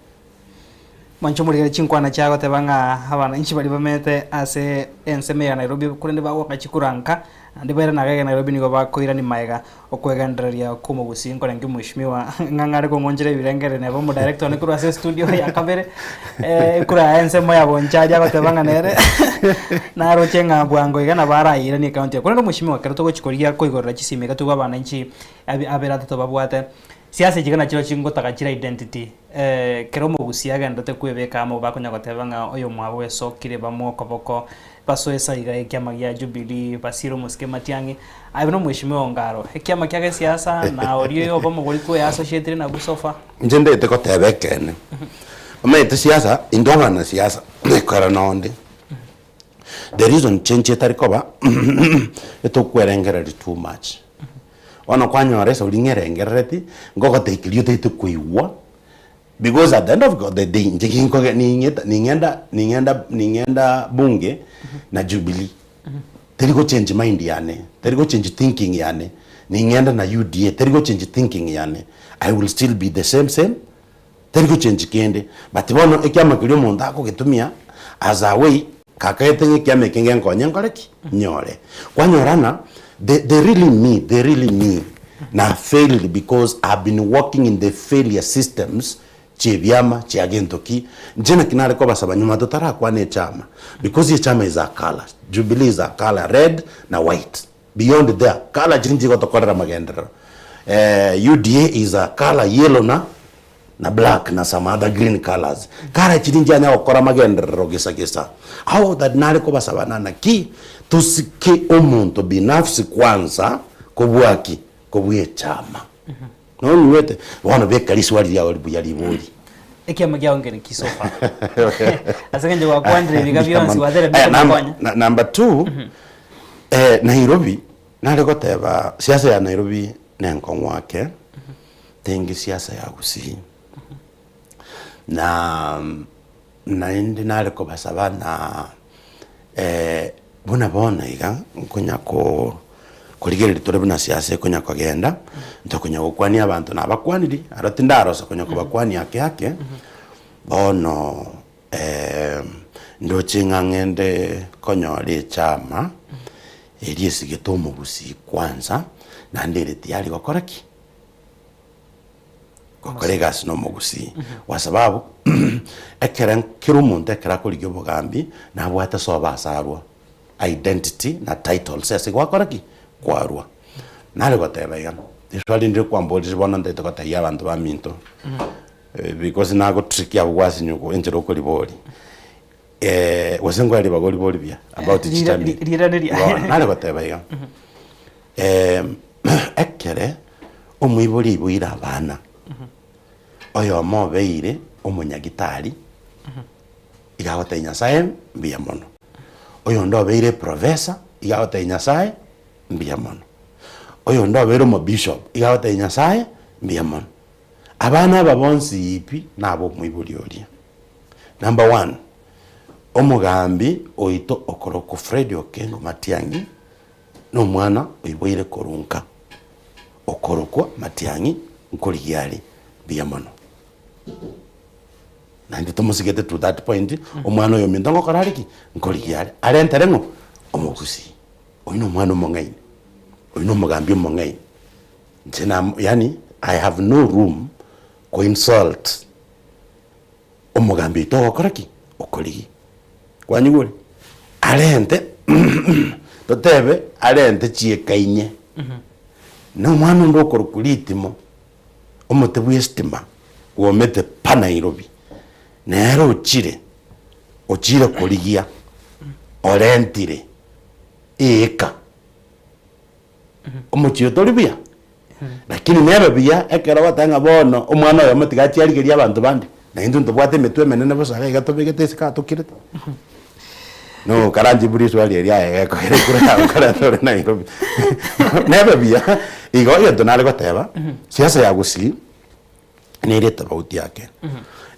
Mwanche omorigere chinkwana chia goteba ng'a abananchi baria bamenyete ase ensemo ya Nairobi korende bagoaka chikura nka, naende bairane iga iga Nairobi nigo bakoirania magega Okwegendereria kw'omogusii nkorenge mweshimiwa ng'a ng'are kong'onchera ebirengererio neba omodirector one korwa ase estudio ya kabere ekura yaye ensemo ya Bonchari agoteba ng'a nere naroche ng'a bwango iga nabo arairanie ecounty eye. Korende omweshimiwa ekero togochi korigia koigorera chisimi iga toigwe abananchi abi abere atato babwate, siasa echi iga nachio chingotaka chire identity ekero omogusii agenderete kwebeka amo bakonya goteba ng'a oyomwabo bwesokire bamoe okoboko Basoe saiga ekiama gia Jubilee, basiire omosike Matiang'i, aye buna omweshimiwa Ongaro, ekiama kia gesiasa na oria oyoba omogori kweassociatire nabwo so far.
Inche ndete goteba ekeene, omanyete siasa, intwe abanasiasa, ekero nonde, the reason change etari koba, etokwerengereria too much. Bono kwanyora esauri ng'erengerereti, ngogotebia keria otagete koigwa. Because at the end of the day inche ginkoge ning'eta ning'enda ning'enda ning'enda bunge na Jubilee teri go change mind yane teri go change thinking yane ning'enda na UDA teri go change thinking yane I will still be the same same teri go change kende but bono ekiama keria omonto akogetumia as a way kakaete ng'a ekiama eke ngenkonye nkore ki? Nyore. Kwanyorana the the really me the really me na failed because I have been working in the failure systems chiebiama chia gento ki inche naki nare kobasaba nyuma totarakwana echama because echama is a colour Jubilee is a colour red na white beyond there colour chiria nchigotokorera magenderero UDA is a colour yellow na na black na some other green colours kara chiria nchianya gokora amagenderero gesa gesa how that nare kobasaba na naki tosike omonto binafsi kwanza kobua ki? Kobua echama. Nonyuete? Bono beka riswali riao buya ribori.
Ekiama kiao nkere ki so far? Ase eng'encho gwakwanire ebiga bionsi gwaterire
Aya, namba,
komokonya.
na- number two, eh, Nairobi, nare goteba siasa ya Nairobi nenkong'u ake, tenge siasa ya Gusii. Na naende nare kobasaba na buna bono iga nkonya ko korigereria tore buna siasa ekonya kogenda, ntokonya gokwania abanto nabakwaniri, aro tindarosa konya kobakwania ake ake, bono ndoche ng'a ng'ende konyora echama eria esigete omogusii kwanza, naende ere tiyari gokora ki? Gokora egasi na omogusii kwa sababu ekere kera omonto ekero akorigia obogambi nabwate sobo ase arwa, identity na titles ase gwakora ki? Kwarwa. Nare goteba iga, riswali ndire kwamborire bono ntaete gotebia abanto baminto because nagotrick abwo gwasinywa enchera okoriboria gose nkoe ribaga oribori buya about chitamiri.
Riiraneria.
Bono nare goteba iga. Ekere omoibori aiboire abana, oyomo obeire omonyagitari, iga agotebia Nyasaye mbuya mono. Oyonde obeire eprofessor, iga agotebia Nyasaye mbuya mono. Oyonde obeire omobishop, iga agotebia Nyasaye mbuya mono. Abana aba bonsi pi naba omoibori oria. Number one, omogambi oito okorokwa Fred Okengo Matiang'i, Nomwana oiboire korwa nka, okorokwa matiang'i nkorigia are mbuya mono. Naende tomosigete to that point, omwana oyo ominto ngokora are ki? Nkorigia are. Arentere ng'o? Omogusii. Oyio na omwana omong'aini, oyio na omogambi omong'aini. Inche na yaani I have no room ko insult Omogambi oito ogokora ki? Okorigia. Kwanyigure? Arente totebe arente chieka inye. Na omwana onde okorokwa ritimo, omote bwa estima bwomete pa Nairobi, nere ochire, ochire korigia, orentire eeka. Omochie oyo tori buya? Lakini nebe buya ekero ogoteba ng'a bono omwana oyomo tiga achie arigerie abanto bande, na intwe ntobwate emetwe emenene bosa iga iga tobegete isiko aa tokirete. No karanjibu riswali erio aye gekogera ekura yago koreta ore Nairobi. Nebe buya, igo egento nare goteba, siasa ya Gusii nere etofauti yake.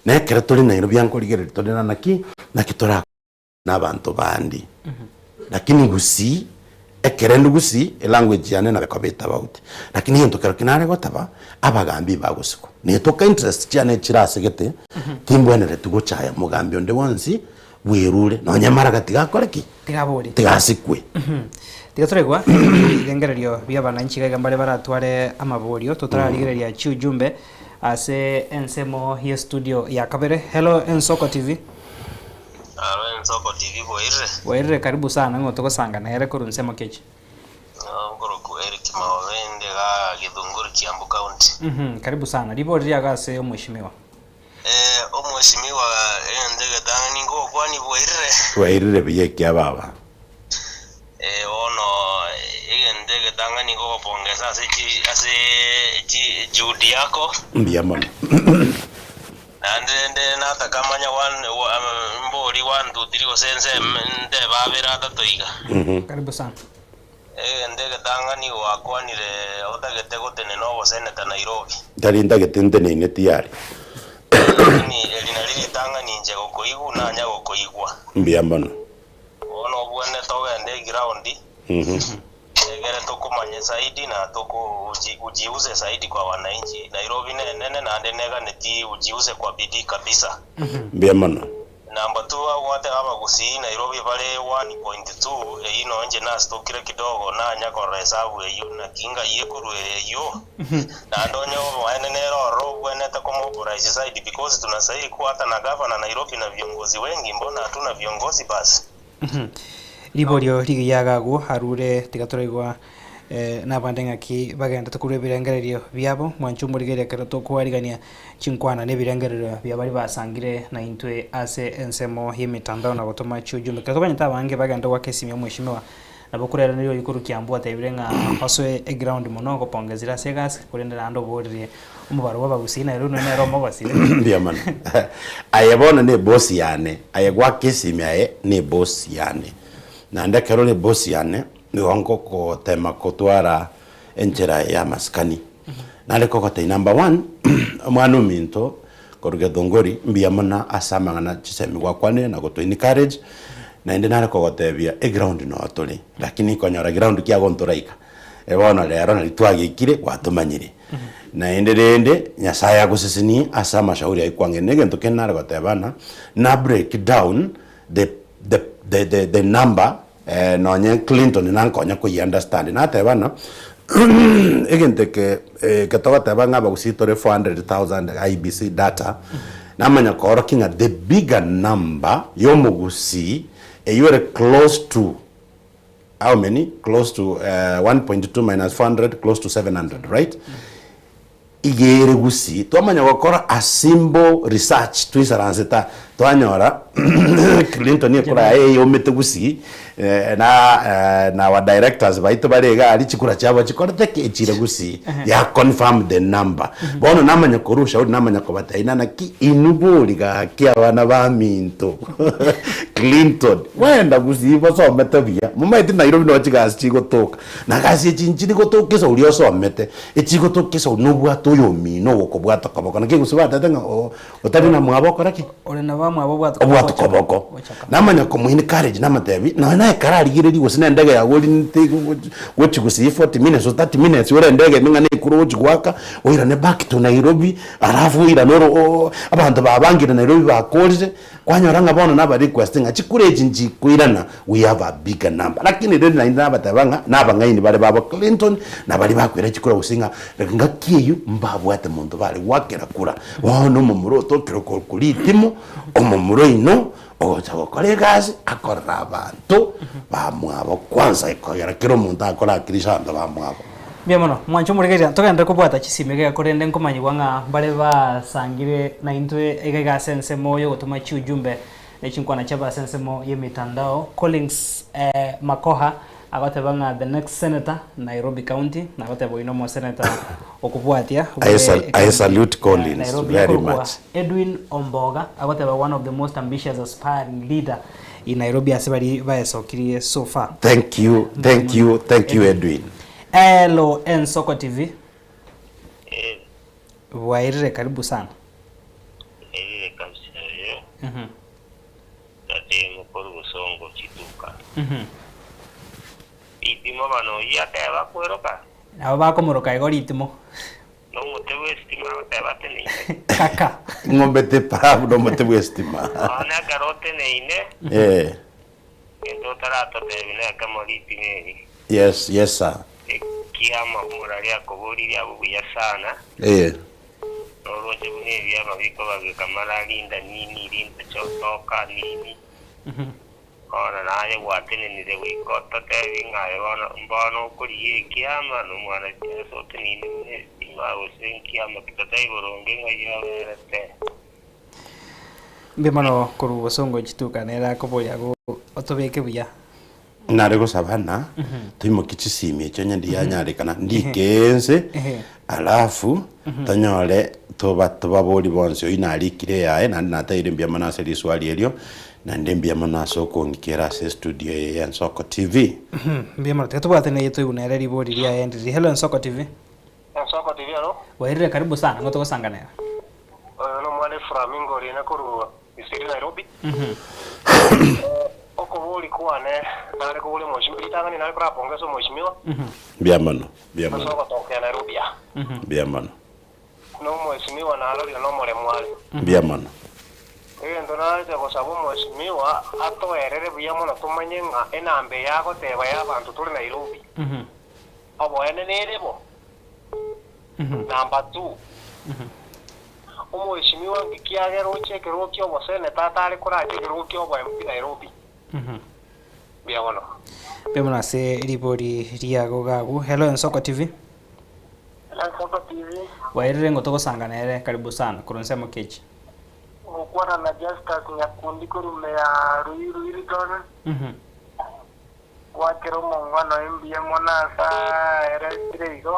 Na ekero tore Nairobi ankorigereria tore na naki, naki tora. na abanto bande. Lakini gusii, ekero inde gusii, elanguage yane nabo ekoba etabauti. Lakini egento kero ki nare goteba, abagambi bagosikwa. Netoka interest chiane chire ase gete, timbwenereti gochaya mogambi onde bwonsi bwerure, nonye maraga tiga akore ki?
Tiga abori.
Tiga asikwe.
Tiga toraigwa ebirengererio bia abananchi iga iga mbare baratware amaborio, totararigereria chiujumbe ase ensemo ye studio ya kabere. Hello Ensoko TV.
Aro ensoko TV bwairire.
Bwairire karibu sana ng'o togosanga nere korwa ensemo kechi.
Nkoroku Eric Maobe inde igaa Githunguri Kiambu County.
Uhmm karibu sana. Ribori riago ase omweshimiwa.
Eh omweshimiwa egento egetang'ani ngogokwani bwairire.
Bwairire buya ekia baba.
Eh bono egento egetang'ani ngogopongesa ase chi ase chi juhudi yako.
Mbuya mono.
Naende rende nataka manye one mbori one two three gose nse ntebe abere atato iga.
Karibu sana.
Egento egetang'ani gwakwanire otagete gotenena oboseneta Nairobi.
Tari ntagete nteneine tiyari.
Lakini eri nari ritang'ani inche gokoigwa nanya gokoigwa.
Mbuya mono.
Bono obwenerete ogende eground. Egere tokomanye zaidi na toko ujiuze zaidi kwa wananchi. Nairobi nenene naende neganeti ujiuze kwa bidii kabisa.
Mbuya mono.
Number two abwate abagusii Nairobi bare 1.2 eyio nonye inche nastokire kidogo nanya korora esabu eyio naki ngayie korwa eyio naende onye obomaene nere ororo obwenerete komobilize zaidi because tunastahili kuwa hata na gavana Nairobi na viongozi wengi mbona hatuna viongozi basi.
Riborio rigiya iga agwo arure tiga toraigwa nabande ng'aki bagenderete korwa ebirengererio biabo. Mwanche omorigereria ekero tokwarigania chinkwana na ebirengererio bia baria basangire naintwe ase ensemo y'emitandao na gotoma chiujumbe. Ekero tokonyete abange bagende goaka esimi omweshimiwa Nabo okorairaneria oyio korwa Kiambu otebire ng'a osoe eground mono ogopongesire ase egasi korende naende oboririe omobaro bw'abagusii nere oyio nere omogosire.
Mbuya mono. Aye bono ne eboss yane, aye goaka esimi aye ne eboss yane. Naende ekero ore eboss yane, nigo ngogotema kotwara enchera ya amasikani. Nare kogotebia number one, omwana ominto korwa Githunguri, mbuya mono ase amang'ana chisemi gwakwanire na goto encourage, naende nare kogotebia eground noo tore, lakini konyora ground ki agontoraika, bono rero nari twagekire gwatomanyire. Naende rende, Nyasaye agosesenie ase amashauri aywo kwang'eire. Na egento kende nare goteba ng'a, na break down the the the the the number nonye Clinton nankonya koyi understand, nateba ng'a egento eke eke togoteba ng'a abagusii tore 400,000 IEBC data, namanya koorokia ng'a the bigger number ya omogusii eywo ere close to how many? Close to 1.2 minus 400 close to 700 right? Iga ere gusii twamanya gokora a simple research toisaransete aa twanyora Clinton ekura yaye eyomete gusii na na our directors baito bare iga aria chikura chiabo chikorete ki? Echire gusii ya confirm the number. Bono namanya korwa ushauri namanya kobatebia naki inwe bori gaki abana baminto Clinton mwenda gusii mosomete buya momaete Nairobi noo chigasi chigotoka na gasi echi nchiri gotoka ase oria osomete. Echigotoka esau nobwate oyomino ogokobwata koboko. Naki gose batete ng'a o- otari na mwabo okore ki?
Ore na bamwabo obwate
Obwate koboko. Namanya komo encourage namotebi, nonya naye kararigereria gose na endege yago orinete gochi gose 40 minutes gose 30 minutes ore endege ime ng'a nekure ogochi goaka, oirane back to Nairobi, alafu oirane oro o- abanto babangire Nairobi bakorire. Kwanyora ng'a bono naba request ng'a chikura echi nchikoirana, we have a bigger number. Lakini rende naende nabateba ng'a nabang'aini bare babo Clinton na baria bakoira chikura gose ng'a ngaki eyio mbabwate monto bare goakera kura. Bono omomura otokire korwa ritimo, omomura oino ogocha gokora egasi akorere abanto bamwabo kwanza ekogera kera omonto akorakirisha abanto bamwabo.
Mbuya mono, mwanche omorigereria, togenderere kobwata chisimi iga korende nkomanyigwa ng'a mbare basangire naintwe iga iga ase ensemo y'ogotoma chiujumbe ne chinkwana chiabo ase ensemo y'emitandao. Collins Makoha agoteba ng'a the next senator Nairobi County, nagoteba oyio nomosenator okobwatia
I
bwe
sal I
ecounty
salute
ya
Collins
Nairobi.
very
Akorokwa
much.
Edwin Omboga agoteba one of the most ambitious aspiring leader in Nairobi ase baria baesokirie so far.
Thank you, thank you, thank you Edwin.
Hello Ensoko TV. Bwairire karibu sana.
Erire kabisa oyo tate mokori bosongo chituka. Ritimo bano oyio ateba kweroka.
Nabo bakomoroka igo ritimo.
Nomote bw'esitima agoteba ateneine.
Kaka.
Ng'ombe tepa buna omote bw'esitima.
Nonya ekero oteneine.
Eh.
Gento otaratotebi nekemo ritimo eri.
Yes, yes sir.
Ekiama omorari akoboririe abwo buya sana.
Eh.
Noroche buna ebiama bikoba gekamara rinda nini rinda toka nini. Bono naye gwatenenire goika ototebi ng'a aye bono mbono okorigia ekiama nomwana siasa oteneine buna esitima gose nkiama ki totebi boronge ng'ai oberete.
Mbuya mono korwa bosongo chituka nere akoboria go otobeke buya.
Nare gosaba ng'a toimokie chisimi echio onye ndianyarekana ndike ense alafu tonyore toba tobabori bonsi oyio narikire eyaye naende nateire mbuya mono ase riswali erio naende mbuya mono ase okong'ikera ase estudio eye ya Ensoko TV.
Mbuya mono tiga tobwate neye toigwe nere ribori riaye ndiri. Hello Ensoko TV.
Ensoko TV alo.
Bwairire karibu sana ng'o togosanganera.
Oyo nomwana Ephraim Ngorine korwa Isiri Nairobi. Okobori kwane nare koboria omweshimiwa ritang'ani nare korapongesa omweshimiwa
Mbuya mono, mbuya
ase
mono,
ogotokea Nairobi aa.
mbuya mono,
Na omweshimiwa narorire nomoremu are.
mbuya mono.
Egento nache gosaba omweshimiwa atoerere buya mono tomanye ng'a enamba eye agoteba ya abanto tore Nairobi oboene nere bo. Number two, Omweshimiwa nkikiagera oche ekerogo kia oboseneta atare koracha ekerogo kia obo MP Nairobi. Mbuya mono.
Mbuya mono ase ribori riago gagu. Hello Ensoko TV.
Hello Ensoko TV.
Bwairire ng'o togosanga nere karibu sana korwa ensemo kechi.
Gokwana na Justus Nyakundi korwa ime ya Ruiru Hilton. Gwakera omongwana oye mbuya mono ase aeresire igo.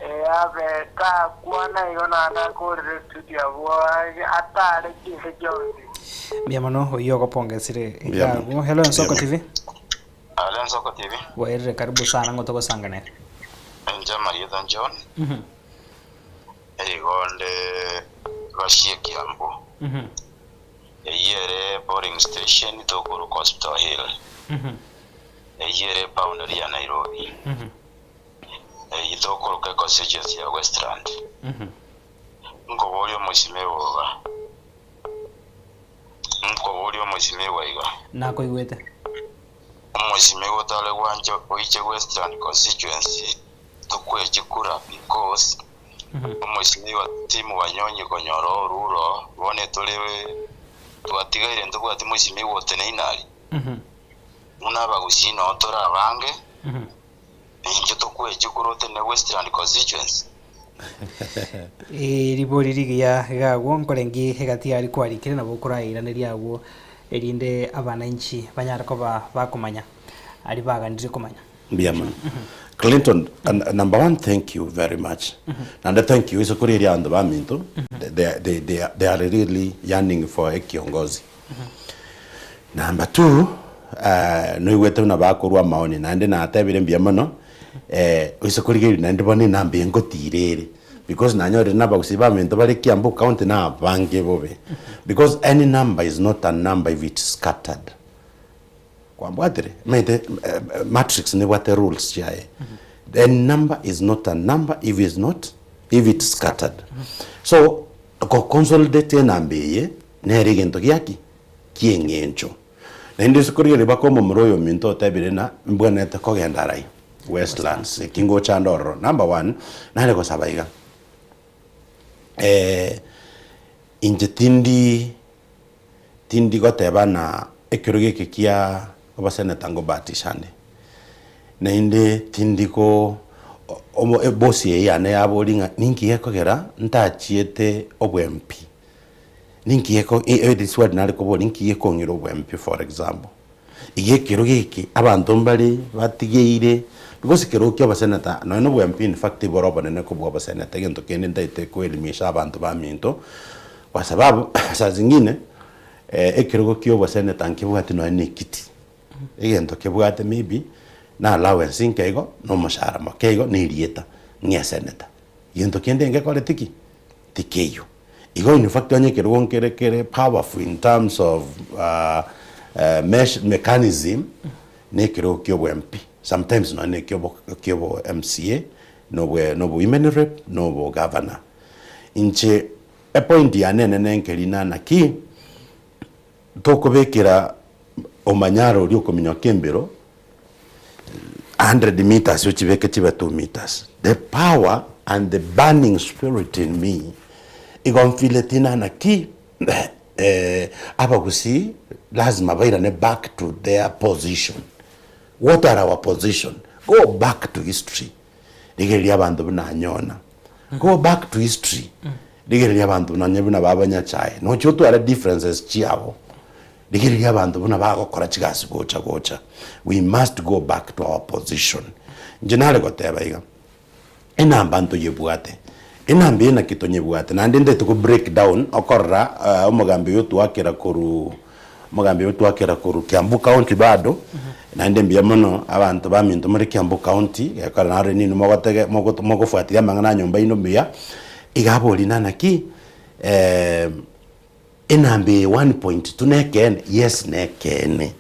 Ee, abe takwana igo naende akorire studio abwo atare chinse chionsi.
Mbuya mono oyio ogopongesire
Mbuya mono.
iga abwo. Hello Ensoko
Mbuya mono.
TV.
Hello Ensoko TV.
Bwairire karibu sana ng'o togosanganera.
Inche Marietha John. Igo nde Gashie Kiambu. Eyio ere polling station tokorokwa Hospital Hill. Eyio ere boundary ya Nairobi. Eyio tokoroka econstituency ya Westland. Nkoboria omosimegwa iga. Nkoboria omosimegwa iga.
Nakoigwete.
Omosimegwa otare gwancha oiche Westland constituency tokwe chikura because omosimegwa Tim Wanyonyi konyora oruro bono etore twatigaire ntobwati mosimegwa oteneine aria. Buna abagusii noo tore abange Ninche tokwe chikura otene Westland constituency.
Ribori rigiya iga agwo nkorengi egati aria kwarikire nabo okorairaneria agwo erinde abananchi banyare koba bakomanya aria baganirie komanya.
Mbuya mono. Clinton, number one thank you very much. Naende thank you ase korigereria abanto baminto, they, they, they, they are really yearning for a kiongozi. Number two, noigwete buna bakorwa amaoni naende natebire mbuya mono, oise korigereria naende bono enamba eye ngotira ere, because nanyorire na abagusii baminto bare Kiambu county na abange bobe, because any number is not a number if it's scattered. Kwambwatire? Omanyete matrix nebwate rules chiaye, any number is not a number if is not if it's scattered. So, go consolidate enamba eye nere egento giaki? Ki'eng'encho. Naende ase korigereria baka omomura oyo ominto otebire ng'a mbwenerete kogenda arai Westlands, eki ngocha nde ororo. Number one, nare gosaba iga, inche tindi tindi goteba ng'a ekerogo eke kia oboseneta ngobahatisha nde, naende tindi ko omo ebosi eye yane yaboria ng'a ninki gekogera ntachiete obwempi. Ninki geko riswali nare koboria ninki gekong'ira obwempi for example, iga ekero geke abanto mbare batigeire because ekerogo kia oboseneta nonya na obwempi in fact bore obonene kobua oboseneta egento kende ntaete koelimisha abanto baminto kwa sababu saa zingine ekerogo kia oboseneta nkebwati nonya na ekiti, egento kebwate maybe na allowance nke igo na omoshahara moke igo na erieta ng'a eseneta, gento kende ngekoreti ki? Tikeiyo. Igo in fact onye ekerogo nkere kere powerful in terms of mechanism na ekerogo kia obo MP sometimes nonya na ekiobo ekiobo MCA na obwe na obo women rep na obo governor. Inche epoint yane enene nkeri na naki tokobekera omanyara oria okominyoka embero 100 meters ochibeke chibe 2 meters. The power and the burning spirit in me igo nfeeleti ng'a naki abagusii lazima bairane back to their position. What are our position? Go back to history, rigereria abanto buna Anyona, go back to history, rigereria abanto buna onye buna baba Nyachae, nochi otware differences chiabo. Rigereria abanto buna bagokora chigasi gocha gocha. We must go back to our position. Inche nare goteba iga, enamba ntoyebwate, enamba eye naki tonyebwate? Naende ntaete ko break down okorora omogambi oyo otwakera korwa omogambi oyo otwakera korwa Kiambu county bado, naende mbuya mono abanto baminto more Kiambu county, gekogera naro ninwe mogotege mogoto mogofuatilia amang'ana a nyomba yaino buya, iga aboria naki Enamba eye 1.2 nekeene? Yes nekeene.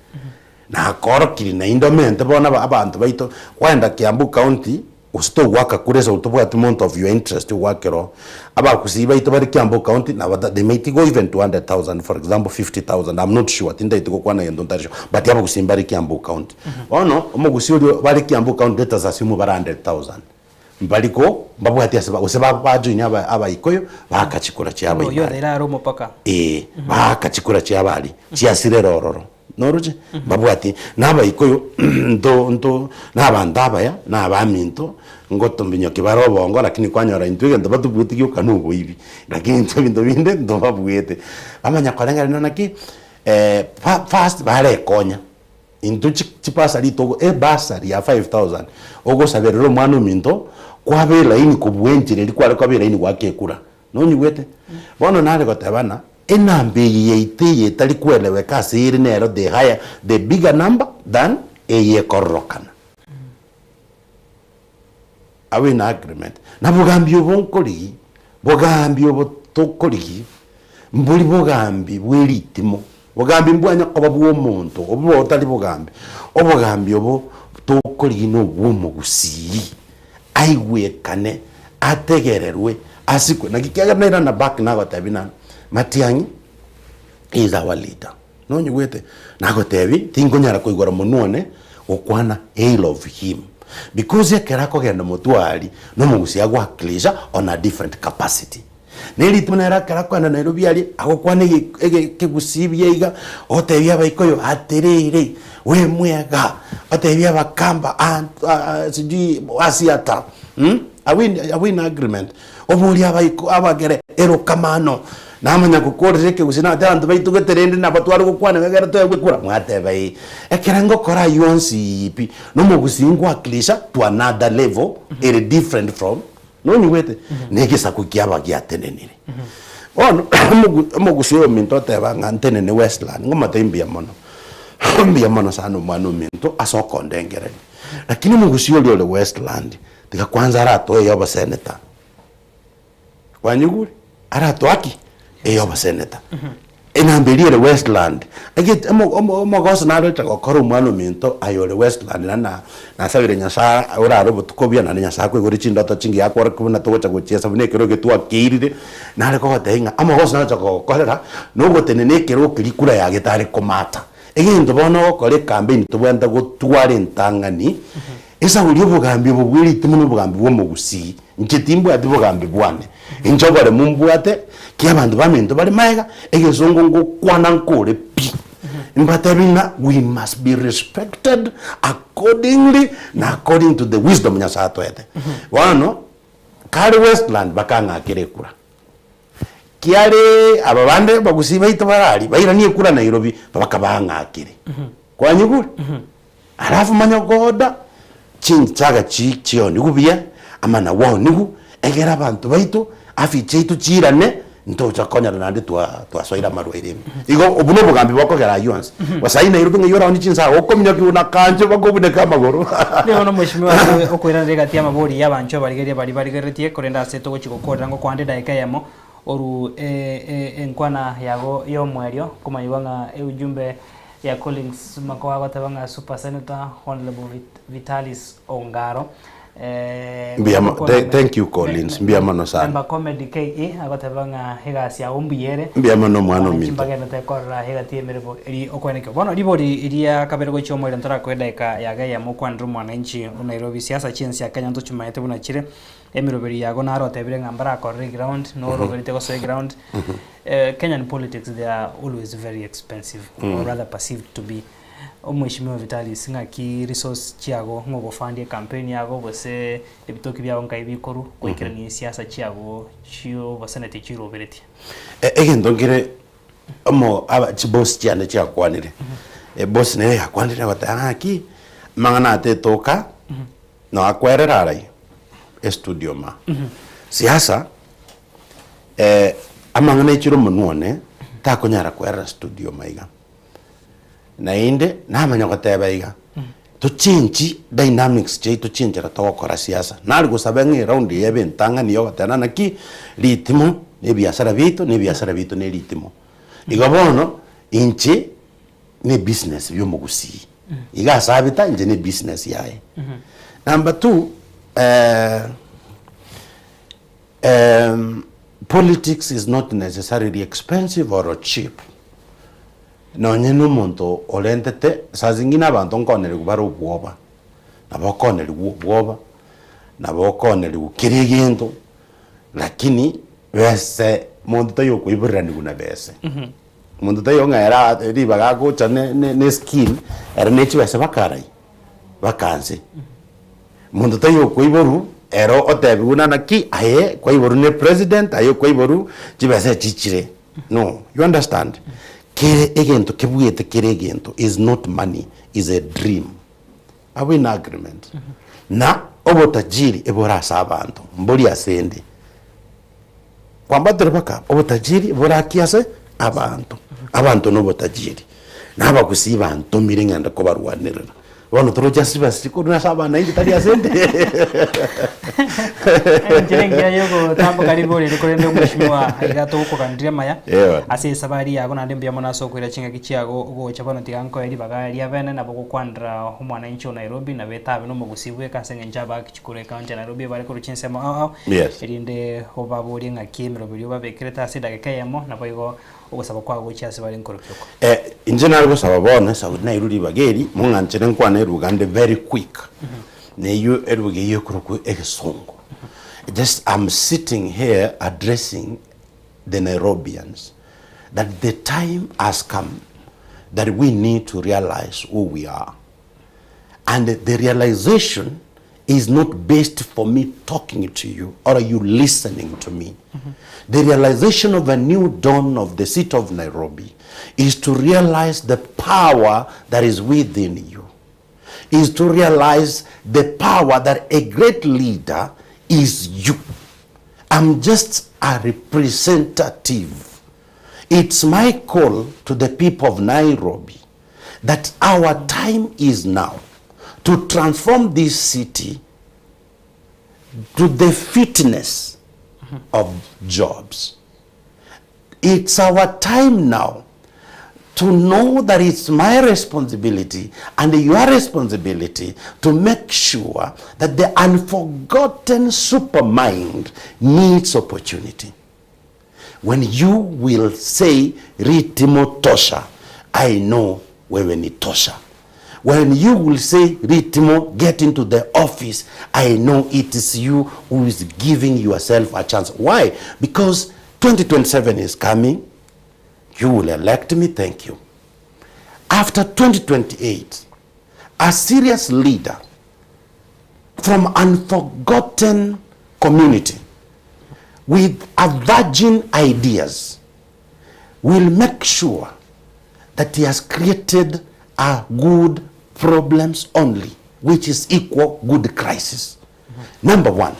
Nakoorokirie naende omente bono aba abanto baito kwagenda Kiambu county gose togoaka kura ase tobwati monto of your interest ogoakera oo. Abagusii baito bare Kiambu county nabo they might go even to 100,000 for example 50,000 I'm not sure tintaeti gokwana gento ntari sure but abagusii mbare Kiambu county. Bono omogusii oria bare Kiambu county let us assume bare 100,000. Mbari ko mbabwati ase gose bajoini Abaikoyo baaka chikura chiabo
Oyo
ime aria.
othaire are omopaka.
Ee, baaka chikura chiabo aria, chiasirera ororo. Noroche? Mbabwati na Abaikoyo nto nto na abanto abaya, na abaminto, ngotominyokia bare obongo lakini kwanyora intwe egento batobueti gioka na oboibi, lakini intwe ebinto binde ntobabuete. Bamanya korengereria naki first barekonya. Intwe chi chibasari togo ebasari ya 5000 ogosaberera omwana ominto kwaba elaini kobua enchera eria kware koba elaini goaka ekura. Nonyigwete? Bono nare goteba ng'a enamba eye yaito eye etari koeleweka ase ere nero the higher the bigger number than eye ekororokana. Are we in agreement? Na bogambi obo nkorigi, bogambi obo tokorigi, mbori bogambi bwe ritimo, bogambi mbwanya koba bwa omonto, obwo botari bogambi. Obogambi obo tokorigi na obwa omogusii, aigwekane, ategererwe, asikwe. Naki kiagera nairana back nagotebi nanu, Matiang'i is our leader. Nonyigwete? Nagotebi, tinkonyara koigora monwa one gokwana ill of him. Because ekero akogenda motwe aria, nomogusia agoakilisha on a different capacity. Na erituko nere ekero akogenda Nairobi aria, agokwana ege ege ekegusii buya iga, otebia abaikoyo atiriri, we mwega, otebia abakamba anto sijui asiata mh, are we are we in agreement? Oborie abaiko abagere erokamano, Namanya gokorera ekegusii nagoteba abanto baitugete rende nabo tware gokwana iga ekero toegwe kura, mwateba ee. Ekero ngokora aywo onsi pi, nomogusii ngoakilisha to another level ere different from nonyigwete? Na egesaku kiaba giatenenire. Bono omogu omogusii oyo ominto oteba ng'a ntenene Westland, ngomotebia mbuya mono, mbuya mono sana omwana ominto ase okondengereria. Lakini omogusii oria ore Westland, tiga kwanza aratoe oboseneta. Kwanyigure? Aratoa ki? Eyoboseneta. Enamba eria ere Westland. Ege omo omo omogoso naroche gokora omwana ominto aye ore Westland naende na nasabire Nyasaye orare obotuko obuya naende Nyasaye akoigore chindoto chingiya akworokie buna togocha gochiesa buna ekero eke twakeirire, nare kogotebia ng'a omogoso naroche kogokorera, na ogotenena ekero keria kura yagete are komata. Egento bono ogokora ecampaign tobwenerete gotwara entang'ani, Esauri obogambi obo bwe ritimo na obogambi bw'omogusii, inche timbwati bogambi bwane, inche oboremu mbwate, ki abanto baminto bare magega, egesongo ngokwana nkore pi. Mbatebi ng'a we must be respected accordingly na according to the wisdom Nyasaye atoete. Bono, kare Westland bakang'akera ekura, kiare aba bande abagusii baito bare aria, bairanie ekura Nairobi, bakabang'akere. Kwanyigure? Alafu manya goda chinsaga chi chionigu buya, amanagwa aonigu, egere abanto baito, afya chiaito chiirane, ntocha konyora naende twa twasoire amarwaire ime. Igo obwo na obogambi bokogera aywo onsi. Gose aye Nairobi ng'ai oraonie chinsaga okominyokia buna akanche bakobuneka amagoro.
Rirorio bono mweshimiwa ase okoiraneria egati y'amabori y'abanchwa abarigeria baria barigereretie, korende ase togochia gokorera ngokwande edaika eyemo oru enkwana yago y'omoerio komanyigwa ng'a eujumbe ya Collins Makoha agoteba ng'a Super Senator Honourable Vitalis Ongaro
Mbuya mo- thank you Collins, mbuya mono sana.
Member Comedy KE agoteba ng'a egasi yago mbuya ere.
Mbuya mono omwana ominto.
Mbagenderete korora egati y'emeremo eri okwenekio. Bono ribori ria kabere gochia omoerio ntorakoe edaika yago eyemo okwanere omwananchi o Nairobi siasa chi'ense ya Kenya ntochimaete buna chire. Emeroberi yago naro otebire ng'a mbarakorere eground, noroberete gosoa eground. Kenyan politics they are always very expensive or rather perceived to be. Omweshimiwa Vitalis ng'aki resource chiago ng'a ogofund ecampaign yago gose ebitoki biago nkai bikorwa goikerania esiasa chiago chioboseneti chiroberetie?
Egento nkere omo aba chibosi chiane chiakwanire, ebosi nere yakwanire egoteba ng'aki, amang'ana atetoka. Noakwerera arai estudio ma. Siasa eh, amang'ana echire omonwe one takonyara kwerera studio maiga. Naende namanya goteba iga, tochenchi dynamics chiaito chinchera togokora siasa. Nare gosaba ng'a eround eye ebe entang'ani ya ogoteba naki, ritimo na ebiasara biaito na ebiasara biaito na eritimo. Igo bono, inche na ebusiness bia omogusii. Iga asabete inche ne ebusiness yaye. Number two, politics is not necessarily expensive or cheap. Nonye na omonto orentete, saa zingine abanto nkonerigwa bare obwoba, nabo okonerigwa obwoba, nabo okonerigwa kera egento, lakini bese monto taiyo okoiboreraniwa na bese. Omonto taiyo ng'a ere aa ribaga agocha ne ne ne skill, ere ne chibesa bakarai, bakanse. Monto taiyo okoiborwa, ere otebiwe buna naki, aye kwaiborwa ne president, aye kwaiborwa chibesa echi chire, no, you understand? Kere egento kebuete kere egento is not money is a dream. Are we in agreement? Na obotajiri ebore ase abanto, mbori ase ende. Kwambatire baka obotajiri boraki ase abanto. Abanto na obotajiri. Na abagusii bantomire ng'ende kobarwanerera. Bono toroche ase chibesa chikorwa ase abanainchi tari ase ende.
Enchera engiya yogotamboka ribori eri korende omweshimiwa iga togokoganiria amaya
Eeh.
ase esabari yago naende mbuya mono ase okoira chingaki chiago gocha bono tiga nkoe ribaga ria bene nabo gokwanera omwananchi o Nairobi nabo etabe na omogusii bweka ase eng'encho abaaki chikura ekaunti ya Nairobi ebare korwa chinsemo ao ao
Yes.
erinde obaborie ng'aki emeroberio obabekerete ase edageka eyemo naboigo ogosaba kwao gochia ase bare nkorokia oko.
Eh, inche nare gosaba bono esauri nairwe ribaga eri, mong'anchere nkwane eruga nde very quick. Neywo eruga eywo ekorokwa egesongo. Just am sitting here addressing the Nairobians that the time has come that we need to realize who we are. And the realization is not based for me talking to you or you listening to me. The realization of a new dawn of the city of Nairobi is to realize the power that is within you, is to realize the power that a great leader is you. I'm just a representative. It's my call to the people of Nairobi that our time is now to transform this city to the fitness of jobs. It's our time now to know that it's my responsibility and your responsibility to make sure that the unforgotten supermind needs opportunity. When you will say Ritimo tosha, I know wewe ni tosha. When you will say Ritimo, get into the office, I know it is you who is giving yourself a chance. Why? Because 2027 is coming. You will elect me, thank you. After 2028, a serious leader from unforgotten community with a virgin ideas will make sure that he has created a good problems only which is equal good crisis. Number one,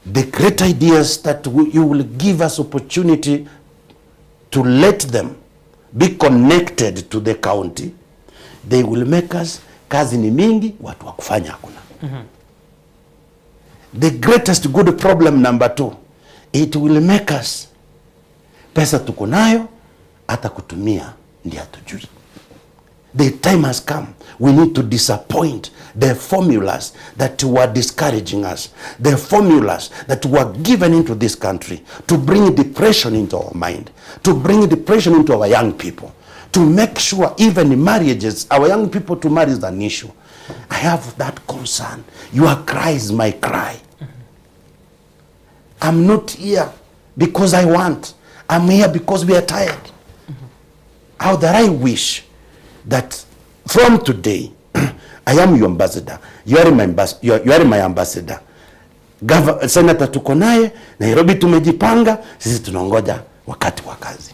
the great ideas that you will give us opportunity to let them be connected to the county, they will make us kazi ni mingi, watu wa kufanya hakuna. The greatest good problem number two, it will make us pesa tuko nayo hata kutumia ndio hatujui. The time has come. We need to disappoint the formulas that were discouraging us, the formulas that were given into this country to bring depression into our mind, to bring depression into our young people, to make sure even in marriages, our young people to marry is an issue. I have that concern. Your cry is my cry. I'm not here because I want. I'm here because we are tired. How that I wish that from today, I am your ambassador. You are my, ambas you are, you are my ambassador. Gava, Senator tuko naye Nairobi, tumejipanga sisi, tunaongoja wakati wa kazi.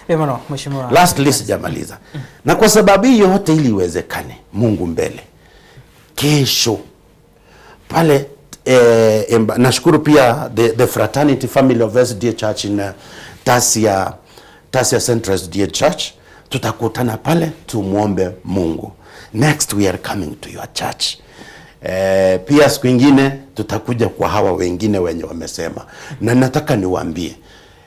Mbuya mono mheshimiwa.
Lastly, sijamaliza. Na kwa sababu hii yote ili iwezekane, Mungu mbele. Kesho pale eh, emba, nashukuru pia the, the fraternity family of SDA Church in uh, Tasia, Tasia Central SDA Church tutakutana pale tumwombe Mungu. Next we are coming to your church. Eh, pia siku ingine tutakuja kwa hawa wengine wenye wamesema, na nataka niwaambie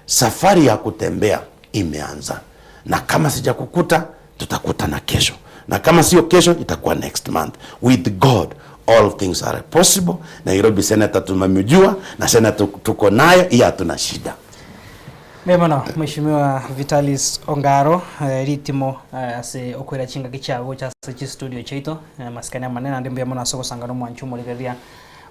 safari ya kutembea imeanza, na kama sijakukuta tutakutana kesho, na kama sio kesho itakuwa next month. With God all things are possible. Nairobi Senator tumemjua na senator tuko nayo, hiyo hatuna shida.
Mbuya mono mheshimiwa Vitalis Ongaro eh, ritimo eh, ase okoira chingaki chiago gocha ase chistudio chiaito eh, masikani amanene naende mbuya mono ase ogosanga na omwancho omorigereria.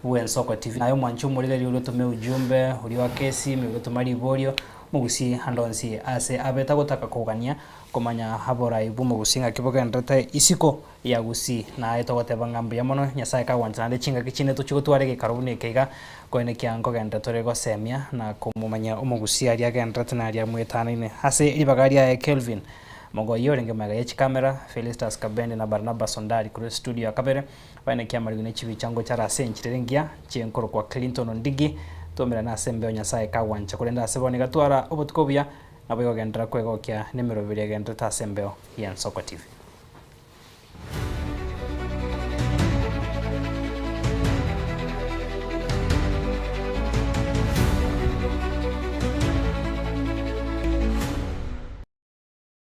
Bw'Ensoko TV. Naye omwanchi omorigereria oria otome ujumbe, oria oake esimi, oria otoma riborio, Omogusii ande onsi ase abe tagotaka kogania komanya aborai bw'omogusii ng'aki bogenderete isiko ya Gusii. Naye togoteba ng'a mbuya mono Nyasae kagwancha naende chingaki chinde tochie gotwara egekaro buna eke iga, korende ekiagera nkogenderera tore gosemia na komomanya omogusii aria agendererete na aria amwetanaine. Ase ribaga riaye Kelvin Mogoyia orenge magega ye chikamera, Felistus Kabende na Barnabas Ondari korwa estudio ya kabere, Baenekia amariko ne chibicha ngochare ase enchera ere engiya, chi'enkorokwa Clinton Ondigi, twaumerane ase embeo Nyasae kagwancha korende ase bono iga twara obotuko obuya, naboigo genderera kwegokia nemeroberi egendererete ase embeo y'Ensoko TV.